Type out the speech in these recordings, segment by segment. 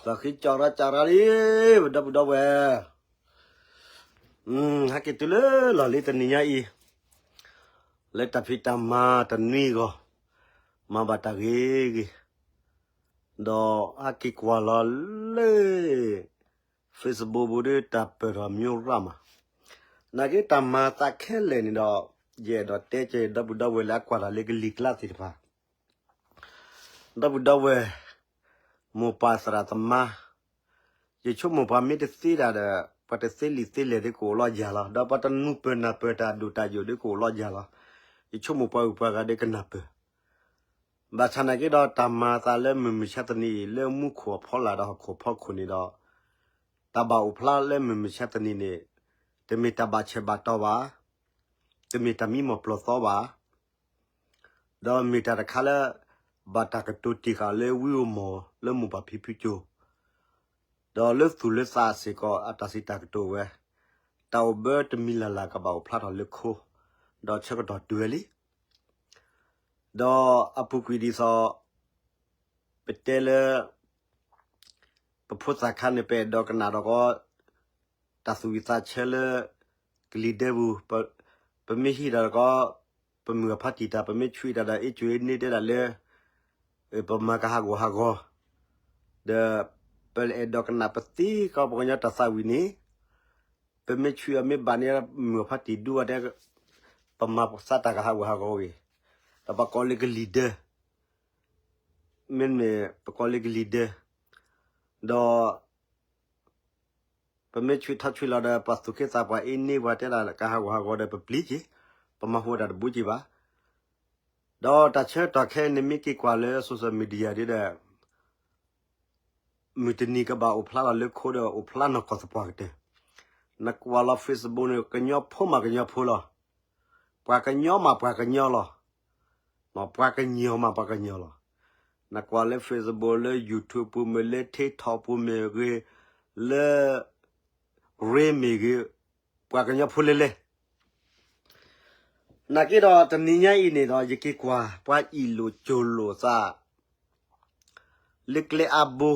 လီၤဃံကၠီရၣ်ကၠီရၣ်လံ, ပဒီပုၢ်ဒီဝဲၢ်, ဟဲက့ၤတုၤလၢလီၢ်လံတနံၤညါအံၤ, လၢတၢ်ဖံးတၢ်မၤတနွံအဂီၢ်, မၤဘၣ်တၢ်ဂ့ၤဂ့ၤ, ဒီးဟဲက့ၤကွၢ်လီၤလၢ Facebook ပူၤဒီးတၢ်ပၢၢ်ထီၣ်မံၤရၣ်မး, နာ်က့တၢ်မၤသးခဲလၢာ်န့ၣ်ဒီး, ယအဲၣ်ဒိးတဲက့ၤဒီပုၢ်ဒီဝဲၢ်လၢအကွၢ်တၢ်လၢကလံၤကျါသ့ၣ်တဖၣ် ဒီပုၢ်ဒီဝဲၢ်, မိၢ်ပၢ်သရၣ်သမါ, ယဆိကမိၣ်ပှၤမ့ၢ်တသ့တၢ်ဒီး, ပှၤတသ့လံာ်သ့လဲၢ်ဒီးကအိၣ်လီၤယၤလီၤ, ဒီးပှၤတနုာ်ပၢၢ်နၢ်ပၢၢ်တၢ်ဒိၣ်တၢ်ယိာ်ဒီးကအိၣ်လီၤယၤလီၤ, ယဆိကမိၣ်ပှၤဂုၤပှၤဂၤဒီးကနၢ်ပၢၢ်, ဘၣ်ဆၣ်နာ်က့ဒီးတၢ်မၤသးလၢမုၢ်မဆါတနံၤအံၤ လၢမူခိၣ်အဖီလာ်ဒီးဟီၣ်ခိၣ်ဖီခိၣ်န့ၣ်ဒီး, တၢ်ဘၣ်အိၣ်ဖျါလၢမုၢ်မဆါတနံၤန့ၣ်, တမ့ၢ်တၢ်ဘၣ်ဆဲးဘၣ်တီဘၣ်, တမ့ၢ်တၢ်မံမီၢ်ပျီၢ်သီဘၣ် ဒီးမ့ၢ်တၢ်တခါလၢ ဘၣ်တၢ်ကတိၤတ့ၢ်ဃာ်လၢဝံဧိၤမီၢ်လၢမိၢ်ပၢ်ဖံဖုကၠိ, ဒီးလၢသူၣ်လၢသးစ့ၢ်ကီးအတၢ်စံးတၢ်ကတိၤဝဲ, တၢ်အိၣ်ဘၢတမံၤလၢ်လၢ်ကဘၣ်အိၣ်ဖျါထီၣ်လၢခိ, ဒီးဆၢကတီၢ်တုၤဝဲလံ. ဒီးအပူၤကွံာ်ဒ်သိး ပတဲလၢ ပဖိသၣ်ခါန့ၣ် ပအဲၣ်ဒိးကနၣ်ဒီးကီး တၢ်သူၣ်ဝံၣ်သးဆၢလၢ ကလံၤဒဲပူၤ, ပမ့ၢ်ဟံးတၢ်ဒီးကီး, ပမုၢ်အဖါတံၢ်တၢ် ပမ့ၢ်ဆွံတၢ်ဒီး အ့ၣ်ကၠိအ့ၣ်န့ၢ်တဲဒၣ်လၢ ပမၤကဟးဂူာ်ဟးဂီၤ, ဒီး ပအဲၣ်ဒိးကနၣ်ပသံကီး ပှၤကညီတၢ်သးဝံၣ်န့ၣ်, ပမ့ၢ်ဆွံအီၤမ့ၢ်ဘၣ်န့ၣ် မုၢ်အဖါတံၢ်ဒူဝဲတဲ, ပမၤသးတၢ်ကဟးဂူာ်ဟးဂီၤဝံၤ, ဒီးပကိးလၢကလံၤဒဲ, မ့မ့ၢ်ပကိးလၢကလံၤဒဲ, ဒီး ပမ့ၢ်ဆွံထီၣ်ဆွံလီၤဒီး ပှၤသူၣ်က့သးပှၢ်အ့ၣ်န့ၢ်ပှၤတဲဒၣ်ကဟးဂူာ်ဟးဂီၤဒီး ပပျံၤက့ၤ, ပမၤဟူတၢ်တဘူးက့ၤဘၣ်. ဒီးတၢ်ဆၢကတီၢ်ခဲအံၤန့ၣ် မ့ၢ်က့ၤကွၢ်လၢ social media ဒ်ဒီး မုၢ်တနံၤကဘၣ်အိၣ်ဖျါလီၤလၢခိဒီး အိၣ်ဖျါနီၢ်ကီၢ်သပှၢ်ကတၢၢ်, နကွၢ်လီၤ Facebook န့ၣ် ကညီဖိမးကညီဖိလီၤ, ပှၤကညီမးပှၤကညီလီၤ, ပှၤကညီမးပှၤကညီလီၤ. နကွၢ်လၢ Facebook လၢ YouTube ပူၤမ့ၢ်ဂ့ၤ လၢ TikTok ပူၤမ့ၢ်ဂ့ၤ, လၢ Reel မ့ၢ်ဂ့ၤ, ပှၤကညီဖိလဲၣ်လဲၣ်. နာ်က့ဒီးတနံၤညါအံၤန့ၣ်ဒီး ယက့ၤကွၢ်ပှၤအ့ၣ်လိာ်ကၠိလိာ်သး လၢကျဲအါဘိ,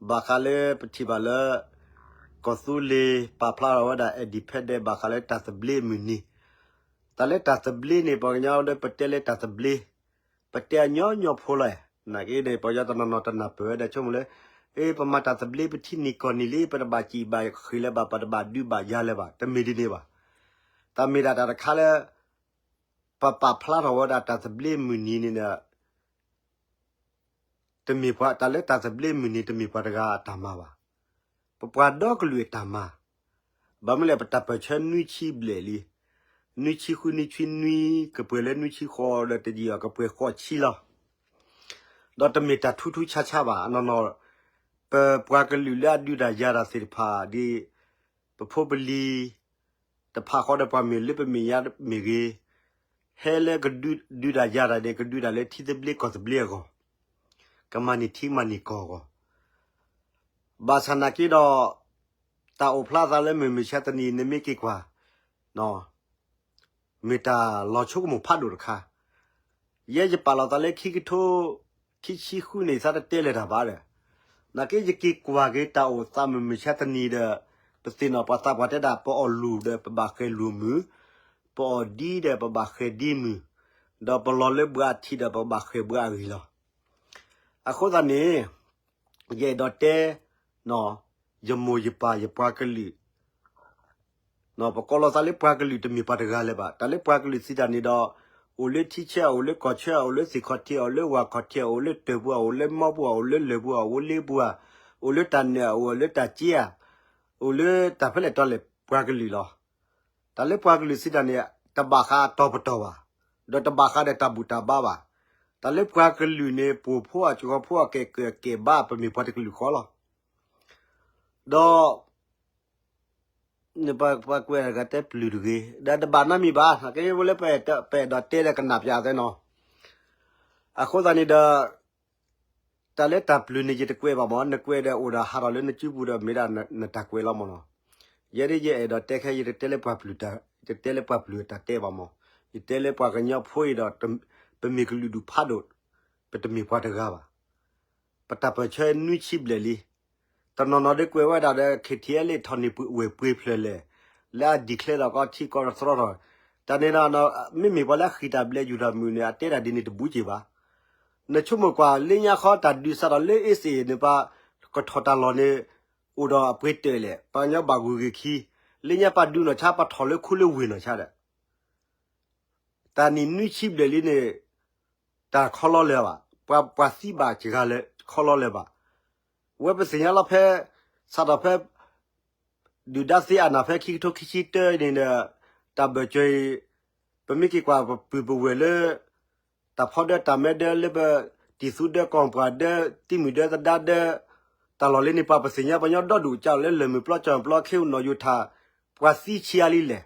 ဘၣ်ဃးလၢပထံၣ်ဘၣ်လၢ ကီၢ်သူလ့ၤပာ်ဖျါထီၣ်ဝဲဒၣ် independent ဘၣ်ဃးလၢတၢ်သဘျ့မုၢ်နံၤ, တၢ်လၢတၢ်သဘျ့န့ၣ် ပှၤကညီဒီးပတဲလၢတၢ်သဘျ့, ပတဲအညီညီဖိလီၤ. နာ်က့န့ၣ် ပှၤကညီတနီၤနီၤတနၢ်ပၢၢ်ဝဲဒၣ်ဆိကမိၣ်လၢ အ့ ပမၤတၢ်သဘျ့ပထံနံၤကီၢ်နံၤလံ ပတဘၣ်စံၣ်ဘၣ်ဃ့ၢ်လၢၤဘၣ် ပတဘၣ်ဒုးဘၣ်ယၤလၢၤဘၣ် တမ့ၢ်ဒ်န့ၣ်ဘၣ်. တၢ်မ့ၢ်ဒၣ်တၢ်တခါလၢ ပပာ်ဖျါထီၣ်ဝဲဒၣ်တၢ်သဘျ့မုၢ်နံၤန့ၣ်ဒီး တမ့ၢ်ပှၤ တၢ်လၢတၢ်သဘျ့မုၢ်နံၤ တမ့ၢ်ပှၤတဂၤအတၢ်မၤဘၣ်. ပပှၤဒီကလုာ်အတၢ်မၤ, ဘၣ်မနုၤလဲၣ် ပတၢ်ပၢၢ်ဆၢနွံဆံဘျဲၣ်လံ, နွံဆံဃု နွံဆံနွံ ကပှဲၤလၢနွံဆံဃိးဒီးတယံာ်အီၤ ကပှဲၤဃိးဆံလီၤ. ဒီးတမ့ၢ်တၢ်ထူးထူးဆါဆါဘၣ် အနီၢ်နီၢ်, ပပှၤကလုာ်လၢအဒုးတၢ်ယၤတၢ်သ့ၣ်တဖၣ်ဒ် ပဖိပလံၤ တဖၣ်ဃီဒီးပှၤမ့ၢ်လၢပမဲာ်ညါမ့ၢ်ဂ့ၤ, ဟဲလၢကဒုးတၢ်ယၤတၢ်န့ၣ် ကဒုးတၢ်လၢထံသဘျ့ကီၢ်သဘျ့အဂီၢ်, ကမၤန့ၢ်ထံမၤန့ၢ်ကီၢ်အဂီၢ်. ဘၣ်ဆၣ်နာ်က့ဒီး တၢ်အိၣ်ဖျါသးလၢမုၢ်မဆါတနံၤ နမ့ၢ်က့ၤကွၢ် မ့ၢ်တၢ်လီၤဆိကမိၣ်ဖးဒိၣ်တခါ. ယဲယပာ်လီၤသးလၢခံကထိ ခံဆံဃုန့ၣ် ယသးတတဲလၢၤတၢ်ဘၣ်ဒီး, နာ်က့ယက့ၤကွၢ်က့ၤတၢ်အိၣ်သးမုၢ်မဆါတနံၤဒီး ပသ့ၣ်နီၣ်ပှၤသးပှၢ်တဲဒၣ် ပအီၣ်လူၤဒီးပဘၣ်ဃဲၤလူၤမုၢ်, ပအီၣ်ဒံဒီးပဘၣ်ဃဲၤဒံမုၢ်, ဒီးပလီၤလၢဘှါအထံဒီးပဘၣ်ဃဲၤဘှါအဂ့ၢ်လီၤ. အဃိသတးန့ၣ် ယအဲၣ်ဒိးတဲ ယမိၢ်ယပၢ်ယပှၤကလုာ် ပကိးလီၤသးလၢပှၤကလုာ်တမ့ၢ်ပှၤတဂၤလၢၤဘၣ်. တၢ်လၢပှၤကလုာ်စံးတၢ်န့ၣ်ဒီး အိၣ်လၢထံဆၢ အိၣ်လၢကီၢ်ဆၢ အိၣ်လၢသ့ၣ်ခီၣ်ထံး အိၣ်လၢဝၣ်ခီၣ်ထံး အိၣ်လၢတၢၢ်ပူၤ အိၣ်လၢမီပူၤ အိၣ်လၢလၢၢ်ပူၤ အိၣ်လၢလ့ပူၤ အိၣ်လၢတၢ်နၢၤ အိၣ်လၢတၢ်က့ဧါ, အိၣ်လၢတၢ်ဖဲလဲၣ်တီလဲၣ်ပှၤကလုာ်လီၤ. တၢ်လၢပှၤကလုာ်စံးတၢ်န့ၣ် တဘၣ်ဃးအတီၤပတီၢ်ဘၣ်, ဒီးတဘၣ်ဃးဒီးတၢ်ဘူၣ်တၢ်ဘါဘၣ်. တၢ်လၢပှၤကလုာ်န့ၣ် ပိာ်ဖိအကီဖိအကဲၣ်ကဲၣ်ဘါ ပမ့ၢ်ပှၤတကလုာ်ဃီလီၤ. ဒီး ပှၤကွဲးတဂၤတဲပျုၤတဂ့ၤ, ဒီးတဘၣ်နီတမံၤဘၣ်, ကဲဝဲလၢပအဲၣ်ဒိးတဲဒီးကနၣ်ပၠးသဲနီၤ. အဃိသတးန့ၣ်ဒီး တၢ်လၢတၢ်ပျုၤန့ၣ် ယတကွဲးဘၣ်မး, နကွဲးဒီးအိၣ်ဒီးဟးထီၣ်လၢနစုပူၤဒီးမ့ၢ်ဒၣ်နတၢ်ကွဲးလီၤမးနီၤ. ယဲဒ်ယအဲၣ်ဒိးတဲခဲ ယတတဲလၢပှၤပျုၤ, ယတတဲလၢပှၤပျုၤအတၢ်တဲဘၣ်မး, ယတဲလၢပှၤကညီဖိအံၤဒီး ပမ့ၢ်ကလုာ်ဒူၣ်ဖးဒိၣ်, ပတမ့ၢ်ပှၤတဂၤဘၣ်. ပတၢ်ပၢၢ်ဆၢနွံဆံဘျဲၣ်လံ. တနီၤနီၤဒ်ကွဲးဝဲဒၣ်ဒီး KTLA ထီၣ်န့ၢ်ဝဲၢ်ပှ့ၤဖျၢၣ်လဲၣ်, လၢအ declare ဒီးကီထံကီတသရီထီၣ်, တၢ်န့ၣ်ဒီး မ့မ့ၢ်ပှၤလၢအဃံးတၢ်ဘျဲးယူၢ်တၢ်မုာ်န့ၣ် အတဲတၢ်ဒ်န့ၣ်တဘူးက့ၤဘၣ်. နဆိကမိၣ်ကွၢ်လၢညါဃီတၢ်ဒုးစးထီၣ်လၢ အ့စ့ၣ်န့ၣ် ပှၤကထီၣ်တၢ်လီၢ်န့ၣ် အိၣ်ဒီးအပှ့ၤတၢၢ်လဲၣ်, ပှၤကညီဘၣ်ဂုာ်ဂ့ၤခံ, လၢညါပှၤဒုးနီၢ်ဆါ ပှၤထီၣ်လၢခူလၢဝ့ၢ်နီၢ်ဆါဒီး တၢ်နံၣ်နွံဆံဘျဲၣ်လံန့ၣ် တၢ်ခီလီလၢၤဘၣ်, ပှၤသံဘၣ်စှၤလၢခီလီလၢၤဘၣ်. ဝဲပသ့ၣ်ညါလီၤဖဲ စးထီၣ်ဖဲ ဒုၣ်ဒါသ့အနၢ်ဖဲခံကထိခံဆံတၢန့ၣ်ဒီး တၢ်ဘၢၣ်စၢၤအံၤ ပမ့ၢ်က့ၤကွၢ်ပပုၢ်ပဝဲၢ်လၢ တၢ်ဖီဒၢတၢ်မဲဒၢလၢပတံၤသူဒၢကီၢ်ပှၢ်ဒၢ တံၤမုၢ်ဒၢသဒါဒၢ တၢ်လီၢ်လံန့ၣ် ပှၤပသ့ၣ်ညါပှၤကညီဒီဒူၣ်ကၢ်လၢလၢၢ်မုၢ်ပျီကၠီၣ်ပျီ ခ့အိၣ်နီၢ်ယိၤထၣ် ပှၤသံဆံးအါလံလဲၣ်.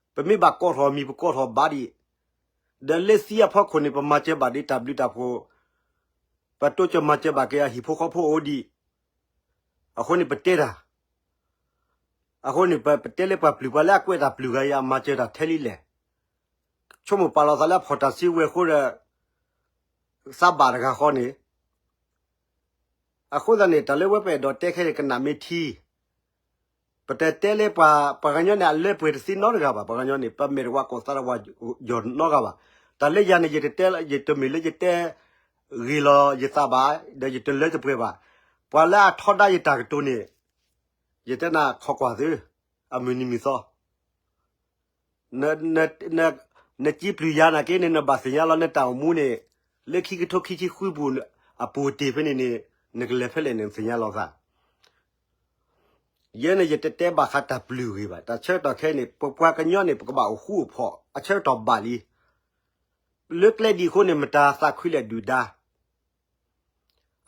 ပမ့ၢ်ဘၣ်ကိးထီၣ်မံၤ ပကိးထီၣ်ဘၣ်ဒံး, ဒီးလၢသံအဖီခိၣ်န့ၣ် ပမၤစၢၤဘၣ်ဒံးတၢ်ဘျုးတၢ်ဖှိၣ်, ပတိစၢၤမၤစၢၤဘၣ်က့ၤအဟံၣ်ဖိဃီဖိအိၣ်ဒံး, အဃိန့ၣ်ပတဲတၢ်, အဃိန့ၣ် ပတဲလၢပှၤပျုၢ်ပှၤလၢအကွဲးတၢ်ပျုၢ်ဂၤအံၤ အမၤစၢၤတၢ်ထဲလံလဲၣ်. ဆိကမိၣ်ပာ်လီၤသးလၢအဖီၣ်တၢ်စုဝဲၤအဃိဒီး သးဘၣ်တဂၤဃီန့ၣ် အဃိသတးန့ၣ် တၢ်လၢဝဲပအဲၣ်ဒိးတဲခဲအံၤ ကနၣ်မ့ၢ်ထံ, ပတတဲလၢပှၤ ပှၤကညီန့ၣ် အလၢပှဲၤတသ့နီတဂၤဘၣ်, ပှၤကညီန့ၣ် ပမဲာ်တဝါကိးသးတဝါယီၤနီတဂၤဘၣ်. တၢ်လၢယၤန့ၣ် ယတတဲ ယတမ့ၢ်လၢယတဲဂ့ၤလီၤယသးဘၣ်, ဒီးယတလၢတပှဲၤဘၣ်. ပှၤလၢအထီဒါယတၢ်ကတိၤန့ၣ် ယတဲနၤခီကွၢ်သု, အမုၢ်နံၤမုၢ်သီ နစံးပျုၢ်ယၤနာ်က့န့ၣ် နဘၣ်သ့ၣ်ညါလီၤ နတၢ်အိၣ်မူန့ၣ် လၢခံကထိခံဆံဃုပူၤ အပူၤတ့ၢ်ဖဲန့ၣ်န့ၣ် နကလဲၤဖဲလဲၣ်န့ၣ် နသ့ၣ်ညါလီၤသး. ယဲန့ၣ် ယတတဲဘၣ်ဃးတၢ်ပျုၢ်ဂ့ၤဘၣ်. တၢ်ဆၢကတီၢ်ခဲအံၤန့ၣ် ပပှၤကညီန့ၣ် ပကဘၣ်အိၣ်ဃူအိၣ်ဖိး အဆၢကတီၢ်ဘၣ်လံ. လၢကျဲဒ်အံၤအဃိန့ၣ် မတၤသးခုလဲၣ်ဒုၣ်ဒါ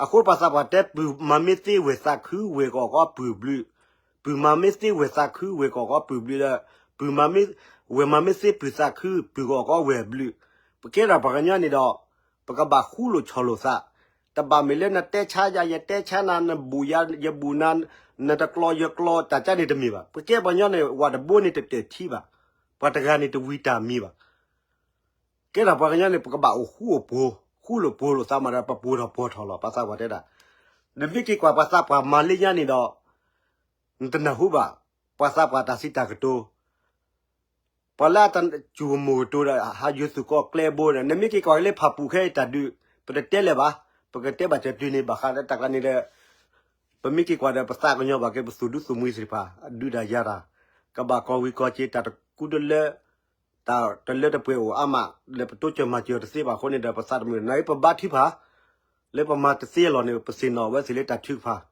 အဃိပှၤသးပှၢ်တဲ ပုၢ်မၤမ့ၢ်သ့ဝဲၢ်သးခု ဝဲၢ်ကအီၣ်ကီးပုၢ်ဘျုး, ပုၢ်မၤမ့ၢ်သ့ဝဲၢ်သးခု ဝဲၢ်ကအီၣ်ကီးပုၢ်ဘျုးဒီး ပုၢ်မၤမ့ၢ်, ဝဲၢ်မၤမ့ၢ်သ့ပုၢ်သးခု ပုၢ်ကအီၣ်ကီးဝဲၢ်ဘျုး. ပကဲထီၣ်ပှၤကညီန့ၣ်ဒီး ပကဘၣ်ဃူလိာ်ဆီၣ်လိာ်သး, တဘၣ်မ့ၢ်လၢနတဲဆါယၤ ယတဲဆါနၤ နဘူးယၤ ယဘူးနၤ, နတကျီယကျီ တၢ်ကါန့ၣ်တမ့ၢ်ဘၣ်. ပကဲပှၤကညီန့ၣ် ဝၤတဘိန့ၣ်တတၢၢ်ထံဘၣ်, ပှၤတဂၤန့ၣ်တဝံၤတၢ်မံၤဘၣ်. ကဲထီၣ်ပှၤကညီန့ၣ် ပကဘၣ်အိၣ်ဃူအိၣ်ဖိး, ဃူလိာ်ဖိးလိာ်သးမးဒီး ပပှဲၤထီၣ်ပှဲၤထီၣ်လီၤ. ပှၤသးပှၢ်တဲဒၣ်, နမ့ၢ်က့ၤကွၢ်ပှၤသးပှၢ်မၤလၢညါန့ၣ်ဒီး နတနၢ်ဟူဘၣ် ပှၤသးပှၢ်တၢ်စံးတၢ်ကတိၤ, ပှၤလၢအတၢ်စူၢ်ကမီၤကတိၤဒီး ဟးယွၤသုးကီၢ်ကျဲဘိန့ၣ် နမ့ၢ်က့ၤကွၢ်လၢဖၣ်ပူၣ်ခဲအံၤတၢ်ဒုး ပတတဲလၢၤဘၣ်, ပကတဲဘၣ်စၢၤတုၤန့ၣ် ဘၣ်ဃးလၢတၢ်ကျါန့ၣ်ဒီး ပမ့ၢ်က့ၤကွၢ်ဒီး ပသးကညီၤဘၣ်က့ၤ ပသူၣ်ဒူသးမုာ်သ့ၣ်တဖၣ် ဒုးတၢ်ယၤတၢ်, ကဘၣ်ကီၢ်ဝံၤကီၢ်စ့ၤ တၢ်တကူတလၢ တၢ်တလၢတပှဲၤအိၣ်အါမး လၢပတိစၢၤမၤစၢၤတသ့ဘၣ်အဃိန့ၣ်ဒီး ပသးတမုာ် နာ်က့ပဘါထုကဖၣ် လၢပမၤတသ့အလီၢ်န့ၣ် ပသ့ၣ်နီၣ်ဝဲသ့ၣ်လၢတၢ်ထုကဖၣ်.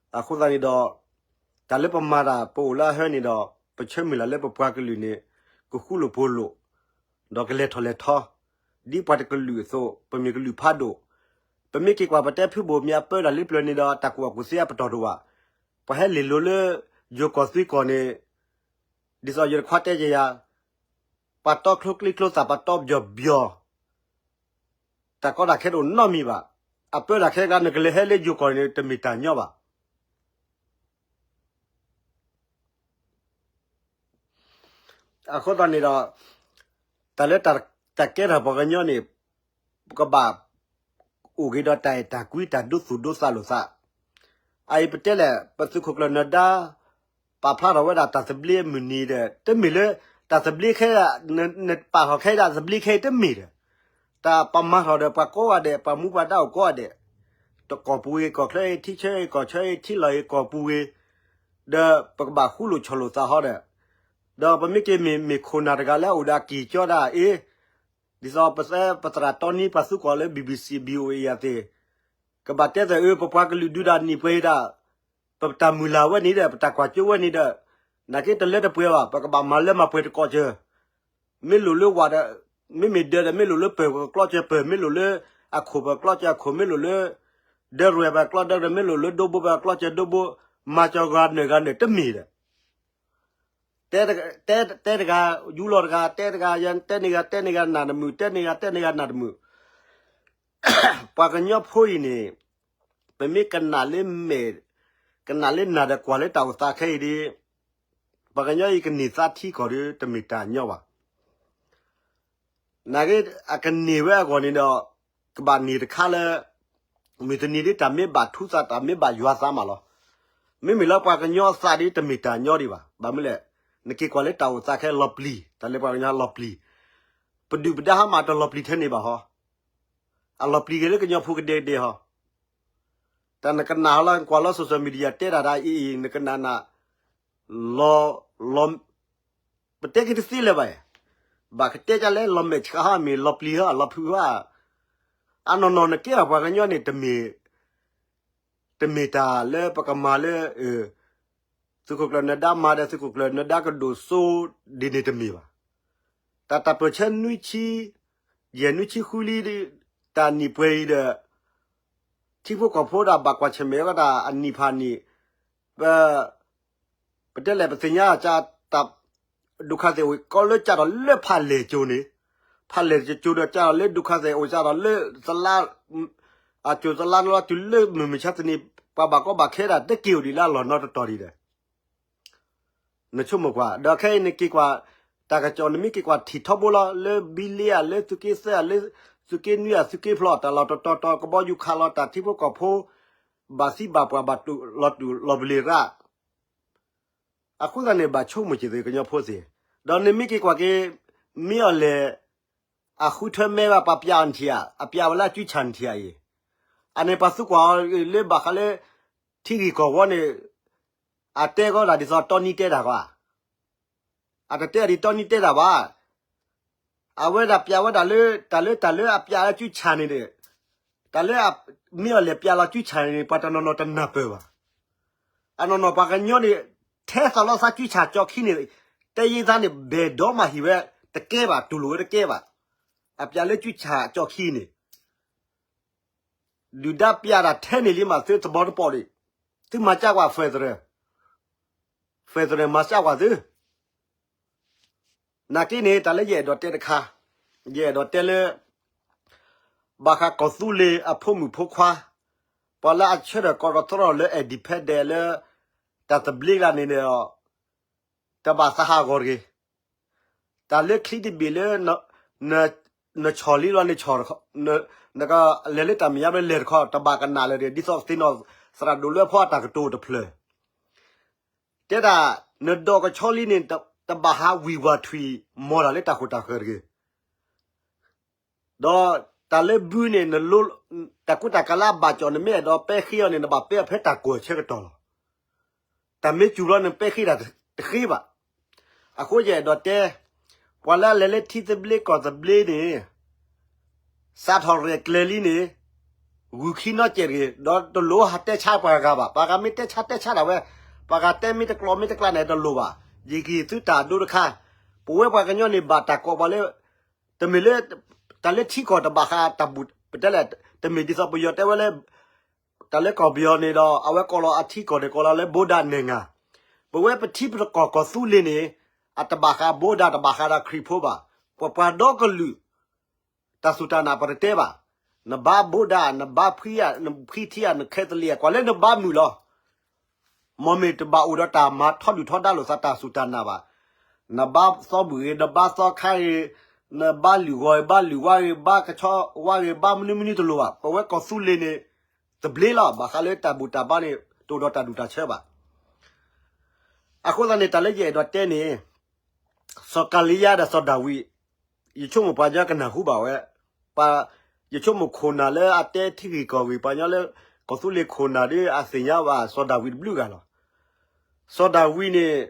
အဃိသတးန့ၣ်ဒီး တၢ်လၢပမၤတၢ် ပအိၣ်လၢအဟၢန့ၣ်ဒီး ပဆၢမုၢ်လၢ်လၢပပှၤကလုာ်န့ၣ် ကဃူလိာ်ဖိးလိာ် ဒီးကလဲၤထီၣ်လဲၤထီ ဒ်ပှၤတကလုာ်အသိး ပမ့ၢ်ကလုာ်ဖးဒိၣ်. ပမ့ၢ်က့ၤကွၢ်ပတဲဖုဘိၣ်မ့ၢ်အပၢတၢ်လၢပျၢၤန့ၣ်ဒီး တၢ်ကူၣ်ဘၣ်ကူၣ်သ့အပတီၢ်တအိၣ်ဘၣ်. ပှၤဟဲလ့ၣ်လိၤလၢ ယိၤကီၢ်သုးကီၢ်န့ၣ် ဒ်သိးယတခွါတဲက့ၤယၤ ပှၤတီချိကျံကျိသၣ် ပှၤတီဘျီၣ်ဘျီၣ် တၢ်ကီတၢ်ခဲတအိၣ်နီတမံၤဘၣ်. အပၢတၢ်ခဲတဂၤ နကလဲၤဟဲလၢယိၤကီၢ်န့ၣ် တမ့ၢ်တၢ်ညီဘၣ်. အဃိသတးန့ၣ်ဒီး တၢ်လၢတၢ်ကဲထီၣ်ပှၤကညီန့ၣ် ပကဘၣ်အိၣ်က့ၤဒီးတၢ်အဲၣ်တၢ်ကွံ တၢ်ဒိသူၣ်ဒိသးလိာ်သး. အအံၤပတဲလဲၣ် ပသုးခိၣ်ကျၢၢ်နၢၤဒါ ပာ်ဖျါထီၣ်ဝဲဒၣ်တၢ်သဘျ့အမုၢ်နံၤဒီး တမ့ၢ်လၢ တၢ်သဘျ့ခဲ နပာ်ထီၣ်ခဲဒၣ်သဘျ့ခဲအံၤတမ့ၢ်ဒီး တၢ်ပမၤထီၣ်ဒီးပှၤကိးဂၤဒဲး ပှၤမူပှၤဒါအိၣ်ကိးဂၤဒဲး တကီၢ်ပူၤဂ့ၤ ကီၢ်ချၢဂ့ၤ ထံဆၢဂ့ၤ ကီၢ်ဆၢဂ့ၤ ထံလီၢ်ဂ့ၤ ကီၢ်ပူၤဂ့ၤ ဒီးပကဘၣ်ဃူလိာ်ဆီၣ်လိာ်သးဟီဒီး ဒီးပမ့ၢ်က့ၤမ့ၢ် မ့ၢ်ခိၣ်နၢ်တဂၤလၢအအိၣ်ဒီးအကံၢ်ကၠီဒၣ် အ့ ဒ်သိးပသရၣ်တီနံ ပှၤသုးကီၢ်လၢ BBC VOA အသ့ၣ် ကဘၣ်တဲသးအၢ ပပှၤကလုာ်ဒုးတၢ်နံၣ်ပှဲၤဒၣ် ပတၢ်မုၢ်လၢ်ဝဲန့ၣ်ဒီး ပတၢ်ကွၢ်စိဝဲန့ၣ်ဒီး နာ်က့တလၢတပှဲၤဘၣ် ပကဘၣ်မၤလၢမၤပှဲၤတကီၢ်စၢၤ မ့ၢ်လိၣ်လၢဝးဒီး မ့မ့ၢ်ဒၢးဒီး မ့ၢ်လိၣ်လၢပၢၢ်ပကျီစၢၤပၢၢ် မ့ၢ်လိၣ်လၢအခိၣ်ပကျီစၢၤအခိၣ် မ့ၢ်လိၣ်လၢ ဒၢရဲၣ်ပကျီဒၢရဲၣ် မ့ၢ်လိၣ်လၢဒိဘိပကျီစၢၤဒိဘိ မၤစၢၤဂၤနၢၤဂၤနၢၤတမ့ၢ်ဒီး တဲတဂၤ ယူလီၤတဂၤ တဲတဂၤ ယတဲန့ၢ်ဂၤ တဲန့ၢ်ဂၤနၢ်တမုာ် တဲန့ၢ်ဂၤ တဲန့ၢ်ဂၤနၢ်တမုာ် ပှၤကညီဖိအံၤန့ၣ် ပမ့ၢ်ကနၣ်လၢမဲာ် ကနၣ်လၢနၢ်ဒီးကွၢ်လၢတၢ်အိၣ်သးခဲအံၤဒီး ပှၤကညီအံၤကန့ၢ်သါထံကီၢ်ဒီး တမ့ၢ်တၢ်ညီဘၣ်. နာ်က့ အကန့ၢ်ဝဲအဂီၢ်န့ၣ်ဒီး ကဘၣ်န့ၢ်တခါလၢ မုၢ်တနံၤဒ်တၢ်မ့ၢ်ဘၣ်ထူသး တၢ်မ့ၢ်ဘၣ်ယွၤသးမးလီၤ. မ့မ့ၢ်လၢပှၤကညီအသးဒ်တမ့ၢ်တၢ်ညီဒံးဘၣ်. ဘၣ်မနုၤလဲၣ်, နက့ၤကွၢ်လၢတၢ်အိၣ်သးခဲလီၤပျံၤ, တၢ်လၢပှၤကညီလီၤပျံၤ, ပဒုၣ်ပဒါဟါမၢ်တလီၤပျံၤထဲန့ၣ်ဘၣ်ဟီ, အလီၤပျံၤက့ၤလၢကညီဖိကဒဲကဒဲဟီ. တၢ်နကနၣ်ဟီလီၤ ကွၢ်လီၤ social media တဲတၢ်ဒ်အံၤအံၤ နကနၣ်နၣ်, လီၤ, လီၤ, ပတဲက့ၤတသ့လၢၤဘၣ်, ဘၣ်ကတဲဒ်လဲၣ် လီၤမဲာ်ဆှးဟီ မ့ၢ်လီၤပျံၤဟီ အလီၤဖုးဟီ, အနီၢ်နီၢ်နကဲဘၣ်ပှၤကညီန့ၣ် တမ့ၢ်, တမ့ၢ်တၢ်လၢပကမၤလၢ သုးခိၣ်ကျၢၢ်နၢၤဒါမၤဒီး သုးခိၣ်ကျၢၢ်နၢၤဒါကဒိၣ်စိဒ်န့ၣ်တမ့ၢ်ဘၣ်. တၢ်တၢ်ပၢၢ်ဆၢနွံဆံ, ယဲၢ်နွံဆံဃုလံ, တၢ်နံၣ်ပှဲၤအံၤဒီး ထံဖိကီၢ်ဖိဒၣ်ဘၣ်ကွၢ်ဆၢၣ်မဲာ်ဝဲဒၣ်အနံၣ်ဖးနံၣ်, ပ, ပတဲလဲၣ် ပသ့ၣ်ညါတၢ်, ဒုက္ခသည်အိၣ်ကီလၢကၢ်ထီၣ်လၢဖးလဲၢ်ကၠိန့ၣ်, ဖးလဲၢ်ကၠိဒီးကၢ်ထီၣ်လၢ ဒုက္ခသည်အိၣ်ကၢ်ထီၣ်လၢ သလါ, အကၠိသလါန့ၣ်လီၤ တုၤလၢမုၢ်မဆါတနံၤ ပှၤဘၣ်ကီဘၣ်ခဲဒၣ်တက့ၤအိၣ်ဒံးလၢအလီၢ်နီတတီၤဒံးဒီး နဆိကမိၣ်ကွၢ်, ဒီးခဲအံၤနက့ၤကွၢ်, တၢ်ကစီၣ်နမ့ၢ်က့ၤကွၢ်ထံၣ်ထီဘိလီၤ လၢဘံလ့ဧါ လၢသုးက့သၢဧါ လၢသုးက့နွံဧါ သုးက့ဖျိး တၢ်လီၢ်တတီၤတီၤ ကဘီယူၤခးလီၤ တၢ်ထံဖိကီၢ်ဖိ ဘၣ်သံဘၣ်ပှၢ် ဘၣ်တူၢ်လီၤတူာ်လီၤပလ့ၤရၣ်, အဃိသတးန့ၣ် ဘၣ်ဆိကမိၣ်က့ၤသုကညီဖိသ့ၣ်, ဒီးနမ့ၢ်က့ၤကွၢ်က့ၤ မ့ၢ်အီၤလဲၣ်, အဃုထၢမဲဘၣ် ပှၤပျးအီၤနထံၣ်ဧါ, အပျးဝဲလၢအစုဆၣ်နထံၣ်ဧါအံၤ, အန့ၣ်ပှၤသံကွၢ်အီၤလၢဘၣ်ဃးလၢ ထံဂ့ၢ်ကီၢ်ဝီန့ၣ်, အတဲကီးဒၣ်ဒ်သိးတီနံတဲတၢ်ကွၢ်, အတတဲဒ်တီနံတဲတၢ်ဘၣ်, အဝဲဒၣ်ပျးဝဲဒၣ်လၢ တၢ်လၢတၢ်လၢအပျးလၢစုဆၣ်န့ၣ်ဒီး, တၢ်လၢ မ့ၢ်အီၤလဲၣ်ပျးလီၤစုဆၣ်န့ၣ် ပှၤတနီၤနီၤတနၢ်ပၢၢ်ဘၣ်. အနီၢ်နီၢ်ပှၤကညီန့ၣ် ထဲသိးလီၤသးစုဆၣ်ကၠီခံန့ၣ်, တဲယ့သးန့ၣ် ဘဲၣ်ဒီမးဟံၣ်ဝဲတကဲဘၣ် တူၢ်လိာ်ဝဲတကဲဘၣ်. အပျးလၢစုဆၣ်ကၠီခံန့ၣ် ဒုၣ်ဒါပျးတၢ်ထဲန့ၣ်လံမး သုသဘီတပီၣ်ဒံး, သုမၤစၢ်ကွၢ် federal, federal မၤစၢ်ကွၢ်သု. နာ်က့န့ၣ် တၢ်လၢယအဲၣ်ဒိးတဲတခါ, ယအဲၣ်ဒိးတဲလၢ ဘၣ်ဃးကီၢ်သူလ့ၤအဖိမုၣ်ဖိခွါ, ပှၤလၢအဆှၢဒီးကီးတရီလၢ independent လၢ တၢ်သဘျ့ကျါန့ၣ်ဒီး တဘၣ်သးဟးဂီၤတဂ့ၤ. တၢ်လၢချံတဘ့ၣ်လၢ နဆီၣ်လံလီၤန့ၣ် နကလဲၤလၢတၢ်မဲာ်ညါလၢလဲၤတခီ တဘၣ်ကနၣ်လၢၤတဂ့ၤ ဒ်သိးသ့ၣ်နီၣ်သရၣ်ဒိၣ်လွဲဖီအတၢ်ကတိၤတဖျၢၣ် တဲဒၣ် နဒိးကဆီလံန့ၣ် တဘၣ်ဟးဝံၢ်ဝၢ်ထွံၣ် မီၢ်တၢ်လၢတၢ်ဃိၣ်တၢ်ဃၢၤတဂ့ၤ. ဒီးတၢ်လၢဘုန့ၣ် နလိ တၢ်ကူတၢ်ကၤလၢအဘၣ်ကၠီၣ် နမ့ၢ်အဲၣ်ဒိးပဲဃ့အီၤန့ၣ် နဘၣ်ပဲအီၤဖဲတၢ်ကွၢ်ဆၢကတီၢ်လီၤ. တၢ်မ့ၢ်စူၤလီၤ နပဲဃ့တၢ်တဃ့ဘၣ်. အဃိယအဲၣ်ဒိးတဲ ပှၤလၢအလဲၤလၢထံသဘျ့ကီၢ်သဘျ့န့ၣ် စးထီၣ်ရဲၣ်ကျဲၤလံန့ၣ် ဂုာ်ခံနီတစဲးတဂ့ၤ, ဒီးတလိၣ်ဟးတဲဆါပှၤဂၤဘၣ်. ပှၤဂၤမ့ၢ်တဲဆါတဲဆါဒၣ်ဝဲ, ပှၤဂၤတဲမ့ၢ်တကျိၤမ့ၢ်တကျါန့ၣ် တလိၣ်ဘၣ်. ယကဟ့ၣ်သုတၢ်အဒိတခါ, ပဝဲပှၤကညီန့ၣ် ဘၣ်တၢ်ကိးပှၤလၢ တမ့ၢ်လၢ တၢ်လၢထံကီၢ်တဘၣ်ဃးတၢ်ဘူၣ် ပတဲလဲၣ်, တမ့ၢ်ဒ်သိးပယီၤတဲဝဲလၢ တၢ်လၢကီၢ်ပယီၤန့ၣ်ဒီး အဝဲကိးလီၤအထံကီၢ်န့ၣ် ကိးလီၤလၢ ဗုဒ္ဓနိုင်ငံ. ပဝဲပထံပကီၢ်ကီၢ်သူလ့ၤန့ၣ် အတဘၣ်ဃး ဗုဒ္ဓ တဘၣ်ဃးဒီးခရံာ်ဖိဘၣ်. ပပှၤဒီကလုာ် တၢ်စူၢ်တၢ်နာ်ပတတဲဘၣ်. နဘါ ဗုဒ္ဓ, နဘါဖှံဧါ, နဖှံထံဧါ, နခဲသလံးဧါ, ကွၢ်လၢနဘါမုၢ်လီၤ. မ့မ့ၢ်တဘၣ်အိၣ်ဒီးတၢ်မၤထီဒုၣ်ထီဒါလိာ်သးတၢ်စူၢ်တၢ်နာ်ဘၣ်. နဘါသီဘူၣ်ဂ့ၤ, နဘါသီခါဂ့ၤ, နဘါလုၢ်ဂီၤဂ့ၤ, ဘါလုၢ်ဝါဂ့ၤ, ဘါကဆီဝါဂ့ၤ, ဘါမနုၤမနုၤတလိၣ်ဘၣ်. ပဝဲကီၢ်သူလ့ၤန့ၣ် သဘျ့လီၤ. ဘၣ်ဃးလၢတၢ်ဘူၣ်တၢ်ဘါန့ၣ် တအိၣ်ဒီးတၢ်ဒူၣ်တၢ်ဆၢဘၣ်. အဃိသတးန့ၣ် တၢ်လၢယအဲၣ်ဒိးတဲန့ၣ် စီၤကၤလံယါဒီးစီၤဒၤဝံး, ယဆိကမိၣ်ပှၤကညီကနၢ်ဟူဘၣ်ဝဲ, ပှၤ, ယဆိကမိၣ်ခိၣ်နၢ်လၢအတဲထံဂ့ၢ်ကီၢ်ဂ့ၢ် ပှၤကညီလၢ ကီၢ်သူလ့ၤခိၣ်နၢ်ဒီး အသ့ၣ်ညါဘၣ်စီၤဒၤဝံးတဘျုးဂၤလီၤ. စီၤဒၤဝံးန့ၣ်